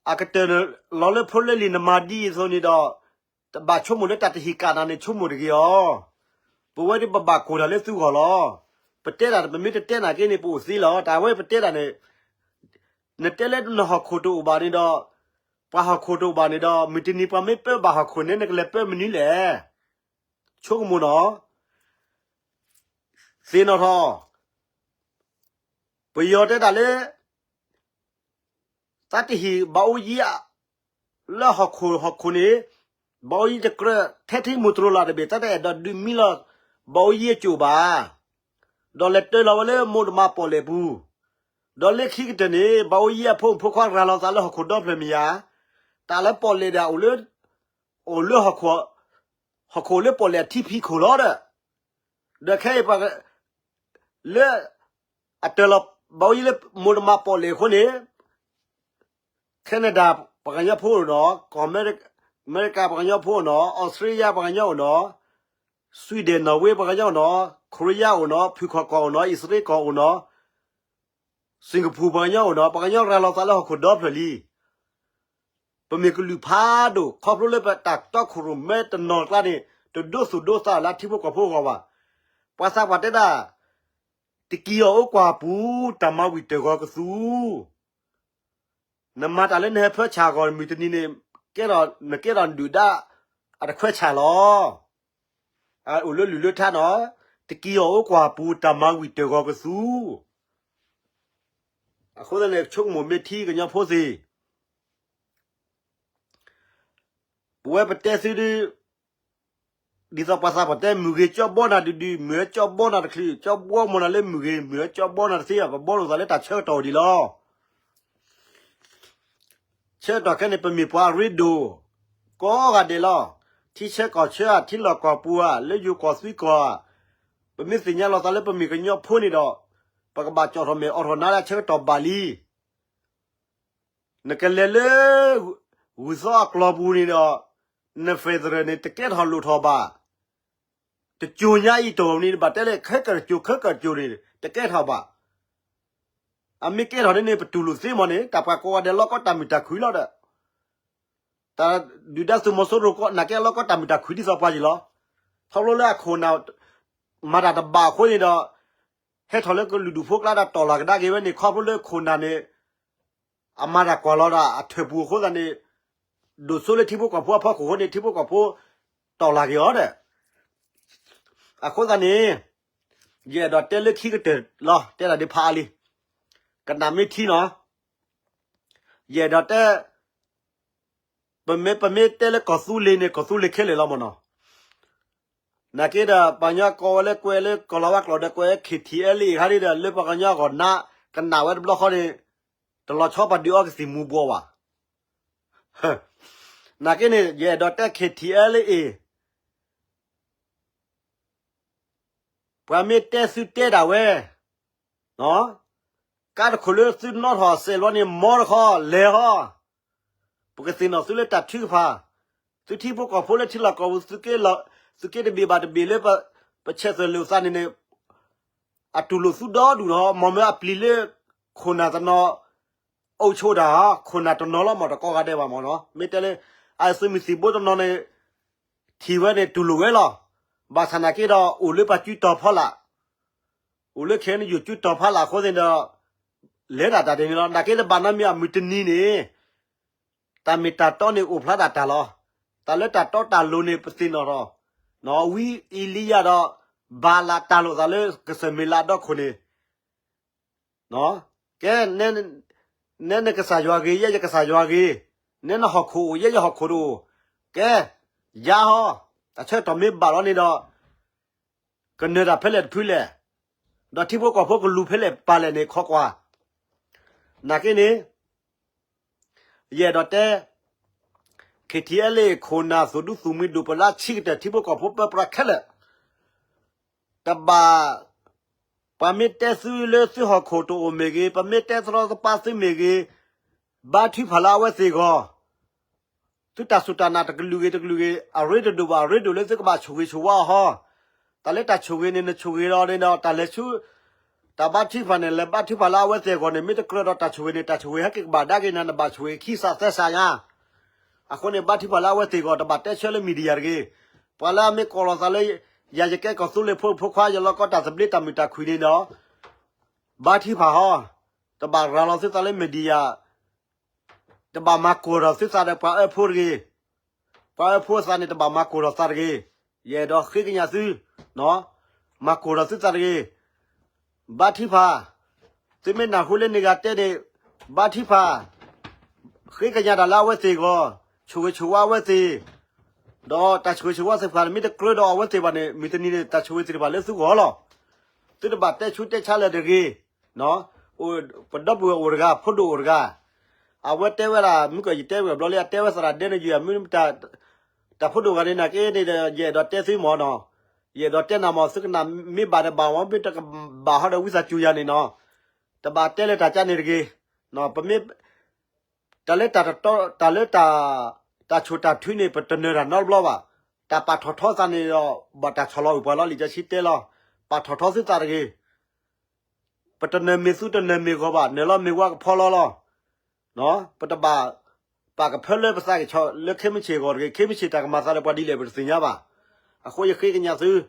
အကတၢၢ်လီၤလၢဖိလၢလံၤနမၤဒ်အံၤအသိးန့ၣ်ဒီး, တဘၣ်ဆိကမိၣ်လၢတၢ်တဟံးကၣ်နၤန့ၣ် ဆိကမိၣ်တဂ့ၤအီၤ. ပဝဲဒၣ်ပဘၣ်ကိၢ်တၢ်လၢသုဂီၢ်လီၤ. ပတဲတၢ်ပမ့ၢ်တတဲနၤက့န့ၣ် ပအိၣ်သ့လီၤ. တၢ်ဝဲပတဲတၢ်န့ၣ် နတဲလၢနဟီၣ်ခိၣ်တအိၣ်ဘၣ်န့ၣ်ဒီး, ပှၤဟီၣ်ခိၣ်တအိၣ်ဘၣ်န့ၣ်ဒီး မုၢ်တနံၤပှၤမ့ၢ်ပၢဘၣ်ဟီၣ်ခိၣ်န့ၣ် နကလဲၤပၢမနုၤလဲၣ်. ဆိကမိၣ်နီၤ, သ့ၣ်နီၣ်ထီၣ်, ပယီၤတဲတၢ်လၢ သးတဟံၣ်ဘၣ်အိယံၤ လၢဟီၣ်ခိၣ်ဟီၣ်ခိၣ်န့ၣ်, ဘၣ်အိယံၤတကြၢးထဲထံမူတြိၤလၢ်တဘ့ၣ် သးတအဲၣ်ဒိးဒုးမံလီၤ ဘၣ်အိယံၤအကိာ်ဘၣ်. ဒီးလဲၤတၢလီၤဝဲလၢမိၢ်တမါပီၣ်လဲၣ်ပူၤ, ဒီးလၢခံကတၢၢ်န့ၣ် ဘၣ်အိယံၤအဖိမုၣ်ဖိခွါရၤလီၤသးလၢဟီၣ်ခိၣ်ဒီဖျၢၣ်မ့ၢ်ဧါ. တၢ်လၢပီၣ်လဲၣ်ဒၣ် အိၣ်လၢ အိၣ်လၢ ဟီၣ်ခိၣ်လၢပီၣ်လဲၣ်အထံဖံးခိၣ်လီၤဒီး, ဒီးခဲအံၤ လၢ အတၢလီၤဘၣ်အိယံၤလၢမိၢ်တမါပီၣ်လဲၣ်အဃိန့ၣ်, Canada ပှၤကညီဖိအိၣ်နီၤ, ကီၢ် America ပှၤကညီဖိအိၣ်နီၤ, Australia ပှၤကညီအိၣ်နီၤ, Sweden Norway ပှၤကညီအိၣ်နီၤ, Korea အိၣ်နီၤ, ဖုၣ်ခီၣ်ကီၢ်အိၣ်နီၤ, အံၣ်စရ့လးကီၢ်အိၣ်နီၤ, Singapore ပှၤကညီအိၣ်နီၤ, ပှၤကညီရၤလီၤသးလၢဟီၣ်ခိၣ်ဒီဖျၢၣ်လံ. ပမ့ၢ်ကလုၢ်ဖးဒိၣ် ခီဖျိလၢပတၢ်တီခိၣ်ရိၣ်မဲတနီၤကျါန့ၣ် တဒိသူၣ်ဒိသးလၢထံဖိကီၢ်ဖိအဂီၢ်ဘၣ်. ပှၤသးပှၢ်တဲဒၣ်, တကံၢ်အီၤအိၣ်ကွၢ်ပူၤ တၢ်မၤဝံၣ်တၢ်ဂီၤကသူ နမၤတၢ်လၢနဟဲဖၢဆၣ်အဂီၢ် မုၢ်တနံၤန့ၣ် ကဲထီၣ် နကဲထီၣ်ဒုၣ်ဒါအတခွဲဆၣ်လီၤ. အိၣ်လၢလုၢ်လၢထါနီၤ, တကံၢ်အီၤအိၣ်ကွၢ်ပူၤ တၢ်မၤဝံၣ်တၢ်ဂီၤကသူ. အဃိသတးန့ၣ် ဆိကမိၣ်မ့ၢ်ထံကညီဖိသ့ၣ် ပဝဲပတဲသုဒုး, ဒ်သိးပှၤသးပှၢ်တဲ မုၢ်ဂ့ၤကၠီဘီနၤဒုးဒုး, မုၢ်ဟဲကၠီဘီနၤတချုး, ကၠီဘီမီၤနၤလၢမုၢ်ဂ့ၤ, မုၢ်ဟဲကၠီဘီနၤတသ့ဘၣ်, ပဘီလိာ်သးလၢတၢ်ဆၢကတီၢ်ဒံးလီၤ. ဆၢကတီၢ်ခဲန့ၣ် ပမ့ၢ်ပှၤအရ့ဒိၣ် ကိးဂၤဒဲးလီၤ. ထံဆၢကီၢ်ဆၢဧါ, ထံလီၢ်ကီၢ်ပူၤဧါ, လၢယိၤကီၢ်သွံကီၢ်ဧါ, ပမ့ၢ်သ့ၣ်ညါလီၤသးလၢပမ့ၢ်ကညီဖိန့ၣ်ဒီး, ပကဘၣ်ကၠီၣ်ထီၣ်မဲာ်အိးထီၣ်နါလၢအဆၢကတီၢ်ဘၣ်လံ. နကလဲၤလၢ ဂုၢ်သီအကျိၤပူၤန့ၣ်ဒီး, န federal န့ၣ် တကဲထီၣ်လိၣ်ထီၣ်ဘၣ်. တကၠိၤညါအံၤတီၢ်န့ၣ် ဘၣ်တဲလၢ ခဲကတကၠိၤ ခဲကတကၠိၤန့ၣ် တကဲထီၣ်ဘၣ်. အမ့ၢ်ကဲထီၣ်န့ၣ်န့ၣ် ပတူၢ်လိာ်သ့မးန့ၣ် တၢ်ပှၤကိးဂၤဒဲးလီၤကီတၢ်မုာ်တၢ်ခုၣ်လီၤဒီး, တၢ်ဒုၣ်ဒါသုးမီၤစိရိၤကိး နာ်က့လီၤကီတၢ်မုာ်တၢ်ခုၣ်ဒ်သိးပှၤယံၤလီၤ. ခီဖျိလၢအခိၣ်နၢ် မၤတၢ်တဘၣ်အဃိန့ၣ်ဒီး, ဟဲထီၣ်လၢကလုာ်ဒူၣ်ဖိကျါဒီးတီၢ်လီၤကဒါက့ၤဝဲန့ၣ် ခီဖျိလၢခိၣ်နၢ်န့ၣ် အမၤတၢ်ကွၢ်လီၤဒီးအထၢၣ်ပူၤအဃိသတးန့ၣ်, ဒိၣ်စိလၢထံဖိကီၢ်ဖိအဖီခိၣ်အဃိန့ၣ် ထံဖိကီၢ်ဖိ တီၢ်လီၤက့ၤအီၤဒီး, အဃိသတးန့ၣ်, ယအဲၣ်ဒိးတဲလၢခံကတၢၢ်လီၤ တဲတၢ်ဒ်ဖးအါလံ, ကနၣ်မ့ၢ်ထံနီၤ, ယအဲၣ်ဒိးတဲ ပမ့ၢ် ပမ့ၢ်တဲလၢကီၢ်သူလ့ၤန့ၣ် ကီၢ်သူလ့ၤခဲလၢာ်လီၤမ့ၢ်နီၤ. နာ်က့ဒီး ပှၤကညီကိးဝဲလၢကွဲးလၢကီၢ်လီၤဝါကျိာ်ဒီးကွဲး KTLA ခါဒ်ဒီး လၢပှၤကညီအဂီၢ်နါ ကနၣ်ဝဲတဘျီဃီန့ၣ် တလီၤဆီပှၤဒုးအီကသံၣ်မူၤဘှီးဘၣ်. နာ်က့န့ၣ် ယအဲၣ်ဒိးတဲ KTLA ပှၤမ့ၢ်တဲသုတဲဒၣ်ဝဲ, ကါတခိၣ်လၢသုနီၣ်ထီၣ်စဲးလီၤန့ၣ် မီတခီ လဲၤဟီ, ပကသ့ၣ်နီၣ်သုလၢတၢ်ထုကဖၣ်, သုထံဖိကီၢ်ဖိလၢထံလီၢ်ကီၢ်ပူၤ သုက့တဘ့ၣ်ဘၣ်တဘ့ၣ်လၢ ပဆဲးသွဲၣ်လိာ်သးန့ၣ်န့ၣ်, အတူၢ်လိာ်သုဒီဒူၣ်လီၤ. မ့ၢ်မ့ၢ်အပျံၤလၢ ခိၣ်နၢ်တနီၤ အိၣ်ဆိးတၢ်ဧါ, ခိၣ်နၢ်တနီၤလီၤမ့ၢ်တကိးဂၤဒဲးဘၣ်မ့ၢ်နီၤ. မ့ၢ်တဲလၢ အသုးမုၢ်သံၣ်ဘိတနီၤန့ၣ် ထံၣ်ဝဲန့ၣ်တူၢ်လိာ်ဝဲလီၤ. ဘၣ်ဆၣ်နာ်က့ဒီး အိၣ်လၢပှၤစုတီၤဖီလာ်, အိၣ်လၢခဲအံၤန့ၣ် ယိၤစုတီၤဖီလာ်အဃိသတးဒီး လဲၤဒၣ်တၢ်ဒ်န့ၣ်လီၤ. နာ်က့ဒီးဘၣ်နီတမံၤအမုၢ်တနံၤန့ၣ် တၢ်မ့ၢ်တၢ်တီန့ၣ်အိၣ်ဖျါဒၣ်တၢ်လီၤ. တၢ်လၢတၢ်တီတၢ်လိၤန့ၣ် ပသ့ၣ်နီၣ်ထီၣ်, ဝံအ့လံယၤဒီး ဘၤလးတၢ်လိာ်သးလၢကစၢၢ်မ့ၢ်လးဒီခိၣ်န့ၣ် ကဲ, နဲနကစၢ်ယွၤဂ့ၤ ယဲယကစၢ်ယွၤဂ့ၤ, နဲနဟီၣ်ခိၣ်အိၣ် ယဲယဟီၣ်ခိၣ်တအိၣ်, ကဲ, ယါဟီ, တၢ်ဆၢကတီၢ်မ့ၢ်ဘၣ်လီၤန့ၣ်ဒီး ကနၢၤတၢ်ဖဲလဲၣ်တဖုလဲၣ်, ဒီးထံဖိကီၢ်ဖိကလူၤဖဲလဲၣ်ပာ်လဲၣ်န့ၣ် ခိးကွၢ်. နာ်က့န့ၣ် ယအဲၣ်ဒိးတဲ KTLA ခိၣ်နၢ် သုးဒူသုးမုၢ် ဒိၣ်ပလၢဆံးကတၢၢ် ထံဖိကီၢ်ဖိပၢပြးခဲလၢာ် တဘၣ် ပှၤမ့ၢ်တဲသုလၢသုဟီၣ်ခိၣ်တအိၣ်မ့ၢ်ဂ့ၤ, ပမ့ၢ်တဲသရီသပၢ်သုမ့ၢ်ဂ့ၤ, ဘါထုကဖၣ်လၢအဝဲသ့ၣ်အဂီၢ်, သုတၢ်စူၢ်တၢ်နာ်တကလုာ်ဂ့ၤတကလုာ်ဂ့ၤ အရ့တဒိၣ်ဘၣ် အရ့ဒိၣ်လၢသုကဘၣ်ဆိၣ်ဂ့ၤဆိၣ်ဝါအီၤဟီ, တၢ်လၢတၢ်ဆိၣ်ဂ့ၤန့ၣ် နဆိၣ်ဂ့ၤဒီးန့ၣ်ဒီး တၢ်လဲၤဆူ တၢ်ဘါထုကဖၣ်န့ၣ် လဲၤဘါထုကဖၣ်လၢအဝဲသ့ၣ်အဂီၢ်န့ၣ် မ့ၢ်တကြၢးဒီးတၢ်ဆိၣ်ဂ့ၤန့ၣ် တၢ်ဆိၣ်ဂ့ၤဟဲက့ၤကဘၣ်ဒါက့ၤနၤ နဘၣ်ဆိၣ်ဂ့ၤခံစးသၢစးညါ အဃိန့ၣ် ဘါထုကဖၣ်လၢအဝဲသ့ၣ်အဂီၢ် တဘၣ်တဲဆၢလၢ media တဂ့ၤ. ပှၤလၢအမ့ၢ်ကိးလီၤသးလၢ ယၤယကဲကီၢ်သူလ့ၤဖိမုၣ်ဖိခွါ ယလီၢ်ကီတၢ်သဘျ့တၢ်မုာ်တၢ်ခုၣ်န့ၣ်ဒီး ဘါထုကဖၣ်ဟီ, တဘၣ်ရၤလီၤသုသးလၢ media, တဘၣ်မၤကိၢ်ထီၣ်သုသးဒီးပှၤအၢဖိတဂ့ၤ. ပှၤအၢဖိအသးန့ၣ် တဘၣ်မၤကိၢ်ထီၣ်သးတဂ့ၤ. ယအဲၣ်ဒိးဃ့ကညးသု, မၤကိၢ်ထီၣ်သုသးတဂ့ၤ. ဘါထုကဖၣ်, သုမ့ၢ်နၢ်ဟူလၢန့ၣ်ဂၤတဲန့ၣ်, ဘါထုကဖၣ်, ဃ့ကညးတၢ်လၢအဝဲသ့ၣ်အဂီၢ်, ဆိၣ်ဂ့ၤဆိၣ်ဝါအဝဲသ့ၣ်, ဒီးတၢ်ဆိၣ်ဂ့ၤဆိၣ်ဝါသ့ၣ်တဖၣ်န့ၣ် မ့ၢ်တကြၢးဒီးအဝဲသ့ၣ်ဘၣ်န့ၣ် မုၢ်တနံၤန့ၣ် တၢ်ဆိၣ်ဂ့ၤသ့ၣ်တဖၣ်လၢသုဂီၢ်လီၤ. သုတဘၣ်တဲဆူးတဲဆါလၢၤတဂ့ၤ. ပဒီပုၢ်ဝဲၢ်အိၣ်တဂၤ ဖိဒိၣ်အိၣ်တဂၤ, အဝဲတဲဝဲဒၣ် မုၢ်ကီၢ်ယတဲဝဲဘျီလံ အတဲဝဲသရၣ်ဒဲန့ၣ်ယုၢ် မ့ၢ် တၢ်ဖိဒိၣ်ဂၤန့ၣ် နာ်က့န့ၣ်ဒီး ယအဲၣ်ဒိးတဲသုမၢ်နီၤ, ယအဲၣ်ဒိးတဲနၤမၢ် သုကနၣ်မ့ၢ်ဘၣ်ဒီးဘၣ်မၢ် မ့ၢ်တကဘၣ်ဟီဒီးဝံသးစူၤယၤန့ၣ်နီၤ, တဘၣ်တဲလၢတၢ်ကါန့ၣ်တဂ့ၤ. ပမ့ၢ် တၢ်လၢတၢ်တတီ တၢ်လၢတၢ် တၢ်ဆိၣ်တၢ်ထုန့ၣ် ပတနၢၤတၢ်နီတဘျီဘၣ်. တၢ်ပာ်ထီၣ်ထီသးန့ၣ်ဒီး ဘၣ်တၢ်ဆီၣ်လီၤဝံၤပှၤလီၤ လံာ်စီဆှံတဲလီၤ. ပာ်ထီၣ်ထီသုသးတဂ့ၤ. ပတနၢၤမ့ၢ်သူတနၢၤမ့ၢ်ဂီၤဘၣ်, နၢၤလီၤမ့ၢ်ဝါကဖီလီၤလီၤ. ပတဘၣ် ပာ်ကဖၢလၢပသးကဆီၣ်လၢခဲမုၢ်ဆ့ၣ်အဂီၢ်တဂ့ၤ, ခဲမုၢ်ဆ့ၣ်တၢ်ကမၤသးလၢပှၤဒ်လဲၣ်ပတသ့ၣ်ညါဘၣ်. အဃိယဃ့ကညးသု, ဒ်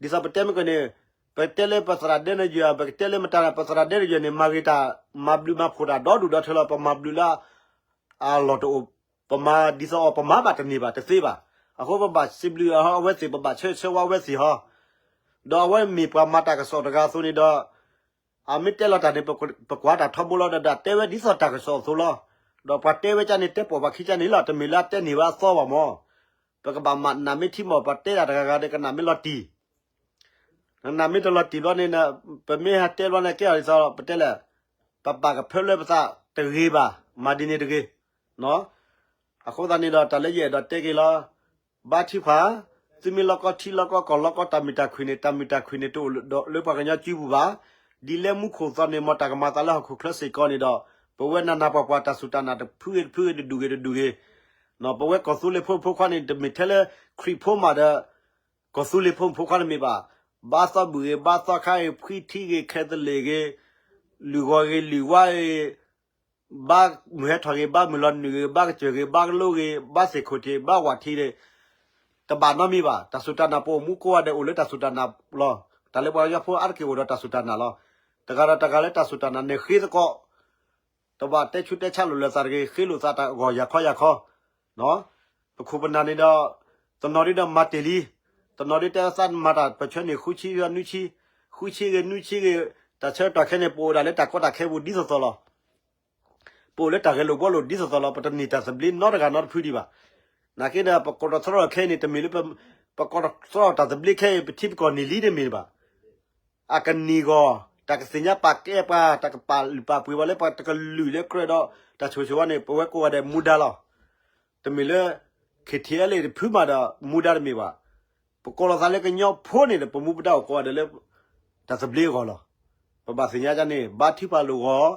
သိးပတဲမ့ၢ်ကီးန့ၣ်, ပတဲလၢပသရၣ်ဒဲန့ၣ်ယုၢ် ပကတဲလၢမတၤ ပသရၣ်ဒဲန့ၣ်ယုၢ်န့ၣ် မၤဂ့ၤတၢ် မၤဘျုးမၤဖှိၣ်တၢ်ဒီဒူၣ်ဒီထၢလီၤ ပမၤဘျုးလၢ အလီၢ်တအိၣ်, ပမၤဒ်သိးအီၤ ပမၤဘၣ်တန့ၢ်ဘၣ်တသ့ဘၣ်. အဃိပဘၣ်စံးဘျုးအဝဲသ့ၣ် ပဘၣ်ဆၢဂ့ၤဆၢဝါအဝဲသ့ၣ်ဟီ, ဒီးအဝဲမ့ၢ်ပှၤမၤတၢ်ကစီၣ်တဂၤအသိးန့ၣ်ဒီး အမ့ၢ်တဲလီၤတၢ်န့ၣ် ပကွၢ်တၢ်ထီဘိလီၤဒီး ဒၣ်တဲဝဲဒ်သိးတၢ်ကစီၣ်အသိးလီၤ. ဒီးပှၤတဲဝဲကန့ၣ် တဲပိာ်ပှၤခံကန့ၣ်လီၤ, တမ့ၢ်လၢအတဲန့ၢ်ဝဲအသီဘၣ်မၢ်. ပကဘၣ်မၤနာ်မ့ၢ်ထံမၢ် ပှၤတဲတၢ်တဂၤဂၤဒီး ကနၣ်မ့ၢ်လီၤတံၢ် နနၢ်မ့ၢ်တလီၤတံၢ်ဘျီန့ၣ် ပမ့ၢ်ဟဲတဲဘျီန့ၣ် ကဲအီၤဒ်သိး ပတဲလဲၣ်, ပပာ်ကဖၢလၢပသးတဂ့ၤဘၣ်, မၤဒ်န့ၣ်တဂ့ၤ. အဃိသတးန့ၣ်ဒီး တၢ်လၢယအဲၣ်ဒိးတဲက့ၤလီၤ, ဘါထုကဖၣ်, သုမ့ၢ်လီၢ်ကီထံလီၢ်ကီကီၢ်လီၢ်ကီ တၢ်မုာ်တၢ်ခုၣ်န့ၣ် တၢ်မုာ်တၢ်ခုၣ်န့ၣ်တအိၣ်လၢပှၤကညီစုပူၤဘၣ်. ဒ်လဲၣ်မူခိၣ်သီန့ၣ် မ်တၢ်ကမၤသးလၢဟီၣ်ခိၣ်ချၢစ့ၢ်ကီးန့ၣ်ဒီး ပဝဲနးနးပှၤပှၤတၢ်စူၢ်တၢ်နာ်တဖုဂ့ၤတဖုဂ့ၤတဒူၣ်ဂ့ၤတဒူၣ်ဂ့ၤ ပဝဲကီၢ်သူလ့ၤဖိမုၣ်ဖိခွါန့ၣ် တမ့ၢ်ထဲလၢခရံာ်ဖိမးဒီး ကီၢ်သူလ့ၤဖိမုၣ်ဖိခွါတမ့ၢ်ဘၣ်. ဘါသီဘူၣ်ဂ့ၤ ဘါသီခါဂ့ၤ ဖှံထံဂ့ၤ ခဲသလ့ၣ်ဂ့ၤ လုၢ်ဂီၤဂ့ၤ လုၢ်ဝါဂ့ၤ ဘါမုၢ်ဟဲထီၣ်ဂ့ၤ ဘါမုၢ်လီၤနုာ်ဂ့ၤ ဘါကစၢၢ်ဂ့ၤ ဘါကလိဂ့ၤ ဘါသ့ၣ်ခိၣ်ထံး ဘါဝၣ်ထံးန့ၣ် တဘၣ်နီတမံၤဘၣ်. တၢ်စူၢ်တၢ်နာ်ပအိၣ်မူကိးဂၤဒဲးအိၣ်လၢတၢ်စူၢ်တၢ်နာ်လီၤ. တၢ်လၢပှၤကညီဖိအါတက့ၢ်အိၣ်ဒီးတၢ်စူၢ်တၢ်နာ်လီၤ. တဂၤဒီးတဂၤလၢတၢ်စူၢ်တၢ်နာ်န့ၣ်ဃ့သကိး တဘၣ်တဲဆူးတဲဆါလိာ်လၢသးတဂ့ၤ, ဃ့လိာ်သးတၢ်ဂီၢ်ယၤခီယၤခီ, ပခိၣ်ပနၢ်န့ၣ်ဒီး တနီၤဒုဒီးမၤတ့ၢ်လံ, တနီၤဒုတဲသးမၤတၢ်ပၢၢ်ဆၢန့ၣ် ဃုဆံဂ့ၤနွံဆံ, ဃုဆံဂ့ၤနွံဆံဂ့ၤ, တၢ်ဆၢကတီၢ်ခဲအံၤန့ၣ် ပအိၣ်ဒၣ်လၢတၢ်ကီတၢ်ခဲပူၤဒ်သိးသိးလီၤ. ပအိၣ်လၢတၢ်ဂဲၤလိာ်ဘှီလိာ်ဒ်သိးသိးလီၤ. ပတန့ၢ်တၢ်သဘျ့နီတဂၤနီတဖုဒံးဘၣ်. နာ်က့ဒီး ပကိးတြီထီၣ်ခဲအံၤန့ၣ် တမ့ၢ်လၢ ပကိးတြီထီၣ်တၢ်သဘျ့ခဲအံၤ ပထံပကီၢ်န့ၢ်လံတမ့ၢ်ဘၣ်. အကနံၣ်အဂီၢ် တၢ်ကသ့ၣ်ညါပာ်ကဲပှၤ တၢ်ကပာ်လုၢ်ပာ်ပှ့ၤပှၤလၢပှၤတကလုာ်လၢကြၢးဒီး တၢ်ဆိၣ်ဂ့ၤဆိၣ်ဝါန့ၣ် ပဝဲကိးဂၤဒဲးမူဒါလီၤ. တမ့ၢ်လၢ ခ့ထံအဲလ့ၣ် တဖုမးဒီး မူဒါတမ့ၢ်ဘၣ်. ပကိးလီၤသးလၢကညီဖိန့ၣ်ဒီး ပမူပဒါအိၣ်ကိးဂၤဒဲးလၢ တၢ်သဘျ့အဂီၢ်လီၤ. ပဘၣ်သ့ၣ်ညါဒ်န့ၣ် ဘါထုကဖၣ်လိာ်ဂီၢ်,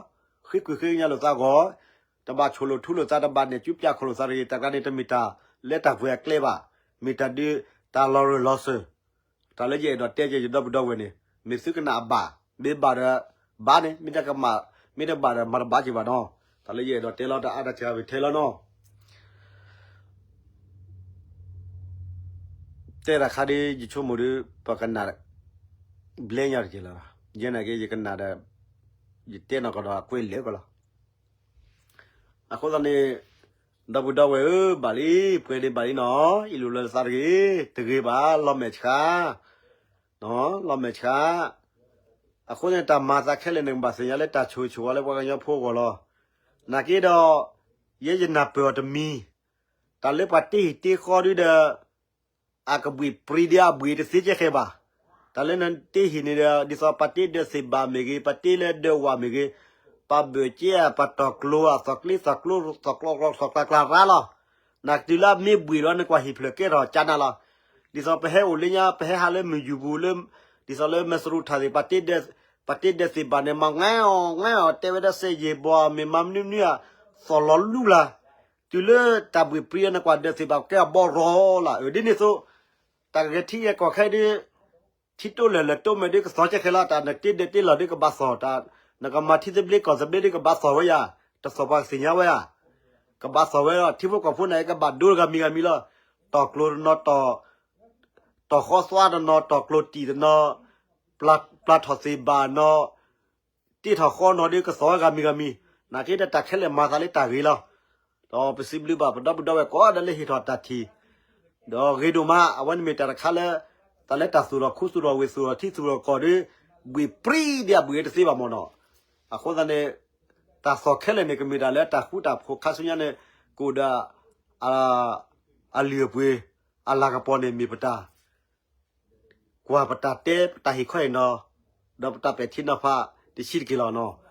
ဃ့ကွံာ်ဃ့ကညးလိာ်သးဂီၢ်, တဘၣ်ဆိၣ်လိာ်ထူလိာ်သး တဘၣ်နဲၣ်ကူပျၢ်ခိၣ်လိာ်သးတဂ့ၤ. တၢ်ကျါန့ၣ် တမ့ၢ်တၢ်လၢတၢ်ပှဲၤအကျဲဘၣ်, မ့ၢ်တၢ်ဒုးတၢ်လီၤရၢၢ်လီၤစၢၤ တၢ်လၢယအဲၣ်ဒိးတဲက့ၤယဒီပုၢ်ဒီဝဲၢ်န့ၣ် မ့ၢ်သုကနၣ်အဘၣ်, မ့ၢ်ဘၣ်ဒီးဘၣ်န့ၣ် မ့ၢ်တကမၣ်, မ့ၢ်တဘၣ်ဒီးမၤတဘၣ်က့ၤဘၣ်နီၤ. တၢ်လၢယအဲၣ်ဒိးတဲလီၤတၢ်အါတၢ်စှၤဝံၤထဲလီၤနီၤ. တဲတၢ်ခါဒ်ယဆိကမိၣ်ဒီး ပကနၣ် ဘျဲညါတက့ၢ်လီၤ. ယဲနာ်က့ ယကနၣ်ဒီး ယတဲနီၢ်ကီၢ်ဒီးအကွဲးလဲၢ်ကီးလီၤ. အဃိသတးန့ၣ် ဒီပုၢ်ဒီဝဲၢ်ဧၢ, ဘၣ်လံ, ပှဲၤဒ့ဘၣ်လံနီၤ, အ့ၣ်လိာ်လၢသးတဂ့ၤ, တဂ့ၤဘၣ်, လီၤမဲာ်ဆှး, လီၤမဲာ်ဆှး. အဃိန့ၣ် တၢ်မၤသးခဲလၢာ်န့ၣ် ဘၣ်သ့ၣ်ညါလၢတၢ်ဆိၣ်ဂ့ၤဆိၣ်ဝါလၢပှၤကညီဖိအဂီၢ်လီၤ. နာ်က့ဒီး ယဲယနၢ်ပၢၢ်အီၤတမံၤ, တၢ်လၢပှၤတ့ဟံၣ်တ့ဃီဒုဒီး အကဘှံးပြံဒံးအဘှံးတသ့ကဲဃဲၤဘၣ်. တၢ်လၢနတ့ဟံၣ်န့ၣ်ဒီး ဒ်သိးပှၤတ့ဒၢးသ့ၣ်ဘၣ်မ့ၢ်ဂ့ၤ, ပှၤတ့လၢဒၢးဝၣ်မ့ၢ်ဂ့ၤ, ပှၤဘၢၣ်ကဲဧါ, ပှၤတီၢ်ကျိဧါ, သီၣ်ကျ့သီၣ်ကျိ, သီၣ်ကျီကျီ သီၣ်ကျါကျါရါလီၤ. နကတုၤလၢအမ့ၢ်ဘှံးလီၤ နကွၢ်ဟံၣ်ဖျၢၣ်ကဲထီၣ်ကၠါနၤလီၤ. ဒ်သိးပဟဲအိၣ်လၢညါ ပဟဲဟးလၢမုၢ်ယူၤပူၤလၢ ဒ်သိးလၢမဲၢ်စရူးထၣ်သ့ၣ် ပှၤတ့ဒဲးသ့ၣ်ဘၣ်န့ၣ် မၤငဲအီၤ ငဲအီၤ တဲဝဲဒၣ်စဲးယံာ်ဘီမ့ၢ်မၤမနုၤမနုၤဧါ သီၣ်လီၤလူလၢ်, တုၤလၢတၢ်ဘှံးပြံအနကွၢ်ဒဲးသ့ၣ်ဘၣ်ကဲအဘီရီလၢ် အဒ်န့ၣ်သိး တၢ်ကဂဲၤထံဂဲၤကီၢ်ခဲဒ် ထံတိၢ်လဲၢ်လဲၢ်တိၢ်မဲာ်ဒ်ကသီကဲခဲလီၤ တၢ်နတ့ဒဲးတ့လီၤဒ်ကဘၣ်သီၣ်တၢ်, နကမၤထံသဘျ့ကီၢ်သဘျ့ဒ်ကဘၣ်သီၣ်ဝဲယၤ, တသီၣ်ပှၤကသ့ၣ်ညါဝဲဧါ, ကဘၣ်သီၣ်ဝဲဒီး ထံဖိကီၢ်ဖိန့ၣ် ကဘၣ်ဒိတဂၤမံၤဂၤမံၤလီၤ, တီၢ်ကျိၤတနီၤ တီၢ်ဃီသွါတနီၤ တီၢ်ကျိၤတံၢ်တနီၤ, ပျၢ်ထီၣ်သ့ၣ်ဘၣ်နီၤ, တ့ထီၣ်ဃီနီၤဒ်ကသီၣ်ဝဲဂၤမံၤဂၤမံၤ, နာ်က့ဒီးတၢ်ခဲလၢာ်မၤသးလၢတၢ်ဂ့ၤလီၤ. ဒီးပစံးဘျုးဘၣ်ပဒီပုၢ်ဒီဝဲၢ်ကိးဂၤဒဲးလၢဟ့ၣ်ထီၣ်တၢ်ထံၣ်, ဒီးဂ့ၤဒိၣ်မး အဝဲန့ၣ်မ့ၢ်တၢ်တခါလၢ တၢ်လၢတၢ်သူၣ်ထီၣ်ခူသူၣ်ထီၣ်ဝ့ၢ်သူၣ်ထီၣ်ထံသူၣ်ထီၣ်ကီၢ်ဒီး ဘှံးပြံဒ်အဘှံးတသ့ဘၣ်မ့ၢ်နီၤ, အဃိသတးန့ၣ် တၢ်သီၣ်ခဲလၢာ်န့ၣ် ကမ့ၢ်တၢ်လၢတၢ်ဃူတၢ်ဖိးခါဆူညါန့ၣ် ကအိၣ်ဒီး အလုၢ်အပှ့ၤ အလၤကပီၤန့ၣ်မ့ၢ်ပတၢ် ကွၢ်ပတၢ်တဲပတၢ်ဟ့ၣ်ခီအံၤနီၤ, ဒီးပတၢ်ပဲာ်ထံနီၤဖးတဆံးတက့ၢ်လီၤနီၤ.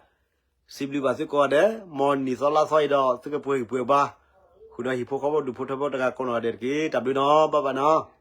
စံးဘျုးဘၣ်သုကိးဂၤဒဲး, မ်နံၣ်သီလါသီအံၤဒီး သုကပှဲၤဂံၢ်ပှဲၤဘါ, ဃုာ်ဒီးဟံၣ်ဖိဃီဖိဒူၣ်ဖိထၢဖိတဂၤကိးနီၢ်ဂၤဒဲးတက့ၢ်. တၢ်ဘျုးနီၤ, ဘၣ်ဘၣ်နီၤ.